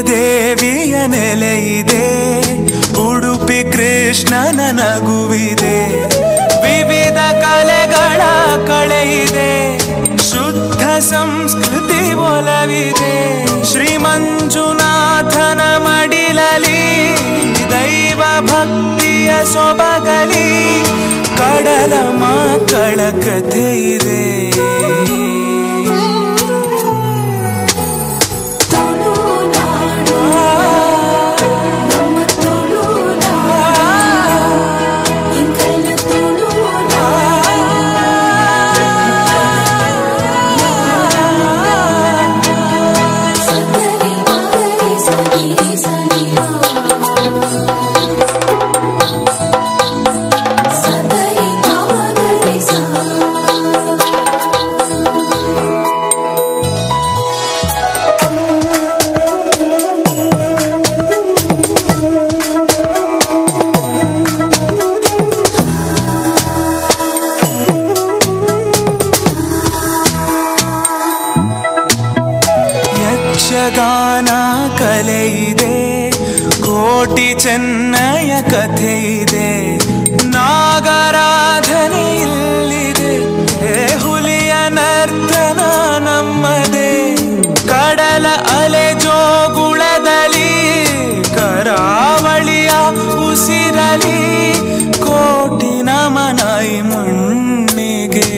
Speaker 9: ದೇವಿಯ ನೆಲೆಯಿದೆ, ಉಡುಪಿ ಕೃಷ್ಣನ ನಗುವಿದೆ, ವಿವಿಧ ಕಲೆಗಳ ಕಳೆಯಿದೆ, ಶುದ್ಧ ಸಂಸ್ಕೃತಿ ಒಲವಿದೆ. ಶ್ರೀ ಮಂಜುನಾಥನ ಮಡಿಲಲಿ ದೈವ ಭಕ್ತಿಯ ಸೊಬಗಲಿ ಕಡಲ ಮಕ್ಕಳ ಕಥೆ ಇದೆ. ಯಕ್ಷಗಾನ ಕಲೆ ಇದೆ, ಕೋಟಿ ಚೆನ್ನಯ ಕಥೆ ಇದೆ, ನಾಗರಾಧನೆ ಇಲ್ಲಿದೆ, ಹುಲಿಯ ನರ್ತನ ನಮ್ಮದೇ, ಕಡಲ ಅಲೆ ಜೋಗುಳದಲ್ಲಿ ಕರಾವಳಿಯ ಉಸಿರಲಿ ಕೋಟಿ ನಮನ ಈ ಮಣ್ಣಿಗೆ.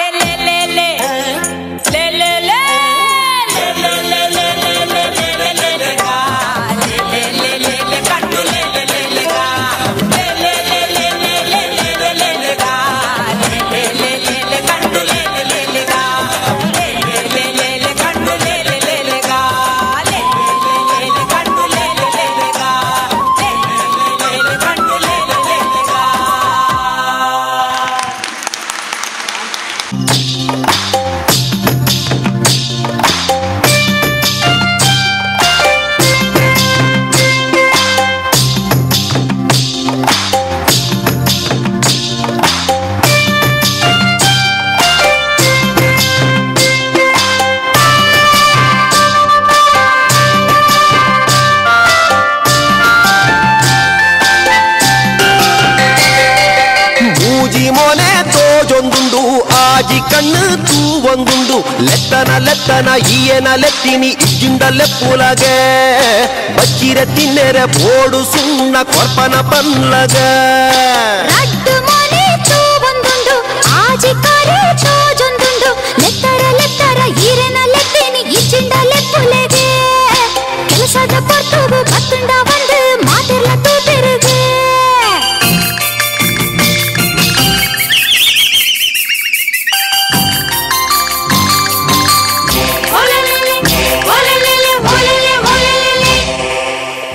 Speaker 7: ಅರೆ ಲೇ ಲೇ ಲೇ ಲೇ ಲೇ ಲೇ ಲೇ ಲೇ ಲೇ ಲೇ ಲೇ ಲೇ ಲೇ ಲೇ ಲೇ ಗಾ ಲೇ ಲೇ ಲೇ ಲೇ ಕಣ್ಣು ಲೇ ಲೇ ಲೇ ಲೇ ಗಾ ಲೇ ಲೇ ಲೇ ಲೇ ಲೇ ಲೇ ಲೇ ಲೇ ಲೇ ಗಾ ಲೇ ಲೇ ಲೇ ಲೇ ಕಣ್ಣು ಲೇ ಲೇ ಲೇ ಲೇ ಗಾ ಲೇ ಲೇ ಲೇ ಲೇ ಕಣ್ಣು ಲೇ ಲೇ ಲೇ ಲೇ ಗಾ ಲೇ ಲೇ ಲೇ ಲೇ ಕಣ್ಣು ಲೇ ಲೇ ಲೇ ಲೇ ಗಾ ಲೇ ಲೇ ಲೇ ಕಣ್ಣು ಲೇ ಲೇ ಲೇ ಲೇ ಗಾ.
Speaker 5: ಮೂಜಿ ಮೊನೆ ತೋಜೊಂದುಂಡು ಆಜಿ ಕಣ್ಣು ತೂವೊಂದುಂಡು ಲೆತ್ತನ ಲೆತ್ತನ ಈಯನ ಲೆತ್ತಿನಿ ಇಜ್ಜಿಂಡ ಲೆಪ್ಪುಲಗೆ ಬಚ್ಚಿರ ತಿನ್ನೆರೆ ಬೋಡು ಸುಣ್ಣ ಕೊರ್ಪನ ಪನ್ಲಗ.
Speaker 6: ರಡ್ಡು ಮೊನೆ ತೂವೊಂದುಂಡು ಆಜಿ ಕರೆ ತೋಜೊಂದುಂಡು ಲೆತ್ತರ ಲೆತ್ತರ ಈರೆನ ಲೆತ್ತಿನಿ ಇಜ್ಜಿಂಡ ಲೆಪ್ಪುಲೆಗೆ ಕೆಲಸದ ಪೊರ್ತುಗು ಬತ್ತುಂಡ ಬಂದು ಮಾತೆರ್ಲ ತೂಪೆರುಗೆ.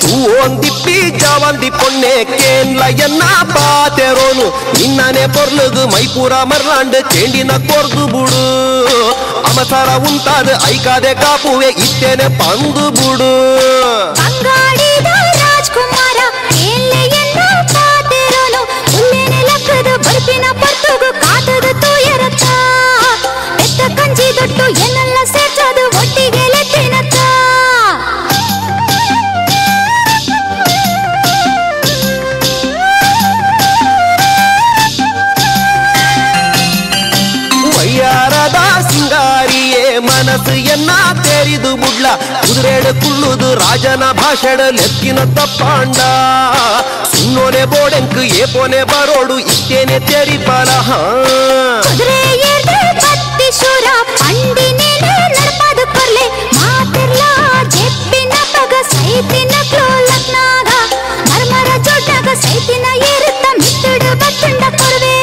Speaker 5: ತೂವೊಂದಿಪ್ಪಿ ಜಾವಂದಿ ಪೊಣ್ಣೆ ಕೇನ್ಲ ಎನ್ನ ಪಾತೆರೋನು ನಿನ್ನನೆ ಪೊರ್ಲುಗು ಮೈಪೂರ ಮರ್ಲಾಂಡ್ ಚೇಂಡಿನ ಕೊರ್ದು ಬುಡು ಅಮಸರ ಉಂತಾದ ಐಕಾದೆ ಕಾಪುವೆ ಇತ್ತೇನೆ ಪಂದು ಬುಡು.
Speaker 6: ಬಂಗಾಡಿದ ರಾಜ್ಕುಮಾರ ಕೇನ್ಲೆ ಎನ್ನ ಪಾತೆರೋನು ಉಲ್ಲೇನೆ ಲಕ್ಕದ ಬರ್ಪಿನ ಪೊರ್ತುಗು ಕಾತದ ತೂಯರತ್ತ ಬೆತ್ತ ಕಂಜಿ ದೊಟ್ಟು ಎನ್ನೆಲ್ಲ ಸೇರ್ಸೋದು ಒಟ್ಟಿಗೆ ಲೆತ್ತಿನತ್ತ.
Speaker 5: ವಯ್ಯಾರದ ಸಿಂಗಾರಿಯೇ ಮನಸ್ಸು ಎನ್ನ ತೆರಿದು ಬುಡ್ಲ ಕುದುರೆಡು ಕುಳ್ಳುದು ರಾಜನ ಭಾಷಣ ಲೆಕ್ಕಿನ ತಪ್ಪಾಂಡ ಸುನ್ನೋನೆ ಬೋಡೆಂಕ್ ಏಪೋನೆ ಬರೋಡು ಇತ್ತೇನೆ ತೆರಿಪಲ.
Speaker 6: ಕುದುರೆ ಏರ್ದು ಬತ್ತಿ ಶೂರ ಪಂಡಿನೇನೆ ನಡಪಾದು ಕೊರ್ಲೆ ಮಾತಿರ್ಲ ಜೆಪ್ಪಿನ ಪಗ ಸೈತಿನ ಕ್ಲೋಲಕ್ನಾಗ ಮರ್ಮರ ಜೊಡ್ಡಾಗ ಸೈತಿನ ಏರುತ್ತ ಮಿತ್ತುಡು ಬತ್ತುಂಡ ಕೊರ್ವೆ.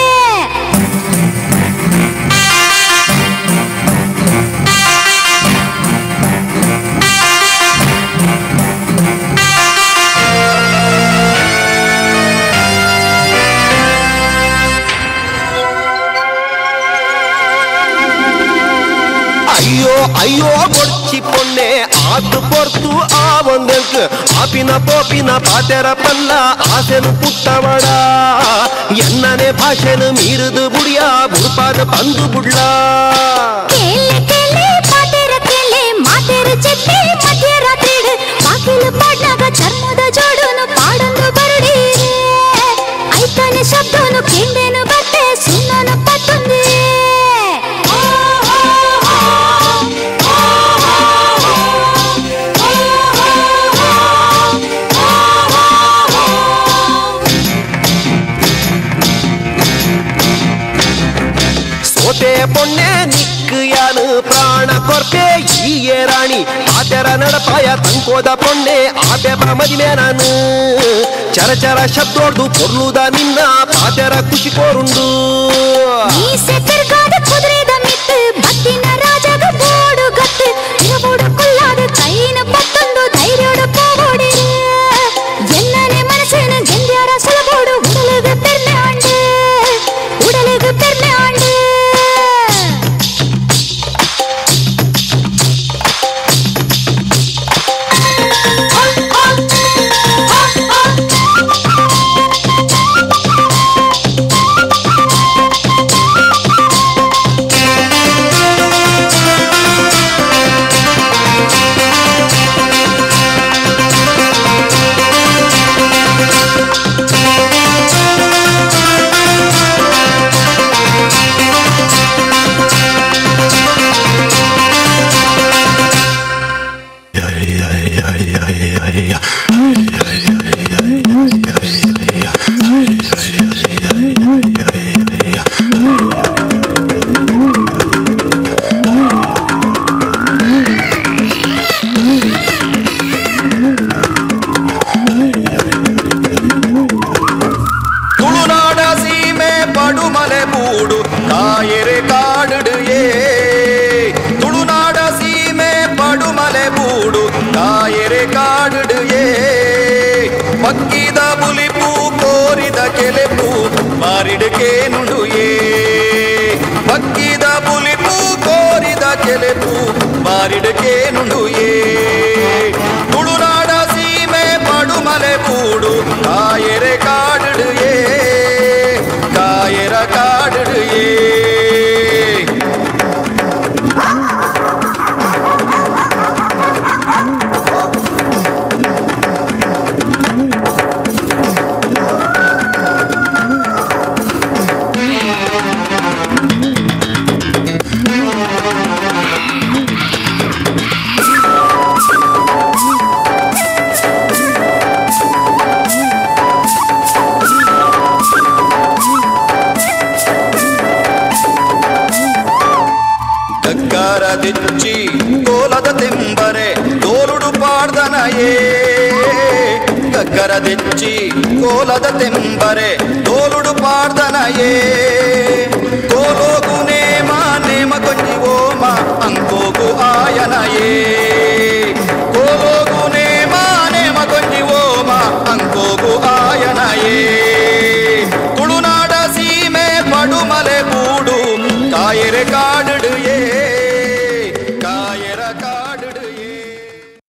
Speaker 5: ಅಯ್ಯೋ ಅಯ್ಯೋ ಬೊಡ್ಚಿ ಪೊನ್ನೆ ಆತು ಪೊರ್ತು ಆ ಒಂದೆಂಕ್ ಆಪಿನ ಪೋಪಿನ ಪಾತೆರ ಪಲ್ಲ ಆಸೆನು ಪುಟ್ಟವಡ ಎನ್ನನೆ ಭಾಷೆನು ಮೀರುದು ಬುಡಿಯ ಬುಡ್ಪಾದ ಬಂದು ಬುಡ್ಲ.
Speaker 6: ಕೇಲೆ ಕೇಲೆ ಪಾತೆರ ಕೇಲೆ ಮಾತೆರ ಚೆಪ್ಪಿ ಮಧ್ಯರಾತ್ರಿಡು ಬಾಕಿಲು ಪಾಡ್ನಾಗ ಚರ್ಮದ ಜೋಡುನು ಪಾಡೊಂದು ಬರುಡೀರೆ ಐತನೆ ಶಬ್ದನು ಕೇಂದೇನು ಬತ್ತೆ ಸುನ್ನನು ಪತ್ತೊಂದೇ.
Speaker 5: ಸೋತೆ ಪೊಣ್ಣೆ ನಿಕ್ಕು ಯಾನು ಪ್ರಾಣ ಕೊರ್ಪೆ ಈಯೇ ರಾಣಿ ಆತೆರ ನಡಪಾಯ ತಂಕೋದ ಪೊಣ್ಣೆ ಆಪೆ ಮದಿಮೆ ನಾನು ಚರ ಚರ ಶಬ್ದೋಡ್ದು ಪೊರ್ಲುದ ನಿನ್ನ ಪಾತೆರ ಖುಷಿ ಕೋರುಂಡು.
Speaker 6: ಮೀಸೆ ತಿರ್ಗಾದ ಕುದುರೆದ ಮಿತ್ತು ಬತ್ತಿನ ರಾಜಗ ಬೋಡು ಗತ್ತು ತಿರುಬೋಡು ಕುಲ್ಲಾದ ಕೈನ ಪತ್ತೊಂದು ಧೈರ್ಯೋಡು ಪೋಗೋಡಿರು ಎನ್ನನೆ ಮನಸ್ಸಿನ ಗೆಂದ್ಯಾರ ಸುಲಬೋಡು ಉಡಲುಗು ಪೆರ್ಮೆ ಆಂಡು ಉಡಲುಗು ಪೆರ್ಮೆ ಆಂಡು.
Speaker 10: ಕೆಲೆಪು ಬಾರಿಡ್ ಕೇನುಂಡುಯೇ ತುಳುನಾಡ ಸೀಮೆ ಪಡುಮಲೆ ಬೂಡು ಕಾಯರೆ ಕಾಡುಡು ಏ ಕಾಯರ ಕಾಡುಡು ಏ. ಗಗ್ಗರ ದಿಚ್ಚಿ ಕೋಲದ ತೆಂಬರೆ ತೋಲುಡು ಪಾಡ್ದನಯೇ. ಗಗ್ಗರ ದಿಚ್ಚಿ ಕೋಲದ ತೆಂಬರೆ ತೋಲುಡು ಪಾಡ್ದನಯೇ. ಕೋಲೋಗು ನೇಮ ನೇಮ ಕೊಂಜಿ ಓಮ ಅಂಕೋಗು ಆಯನಯೇ.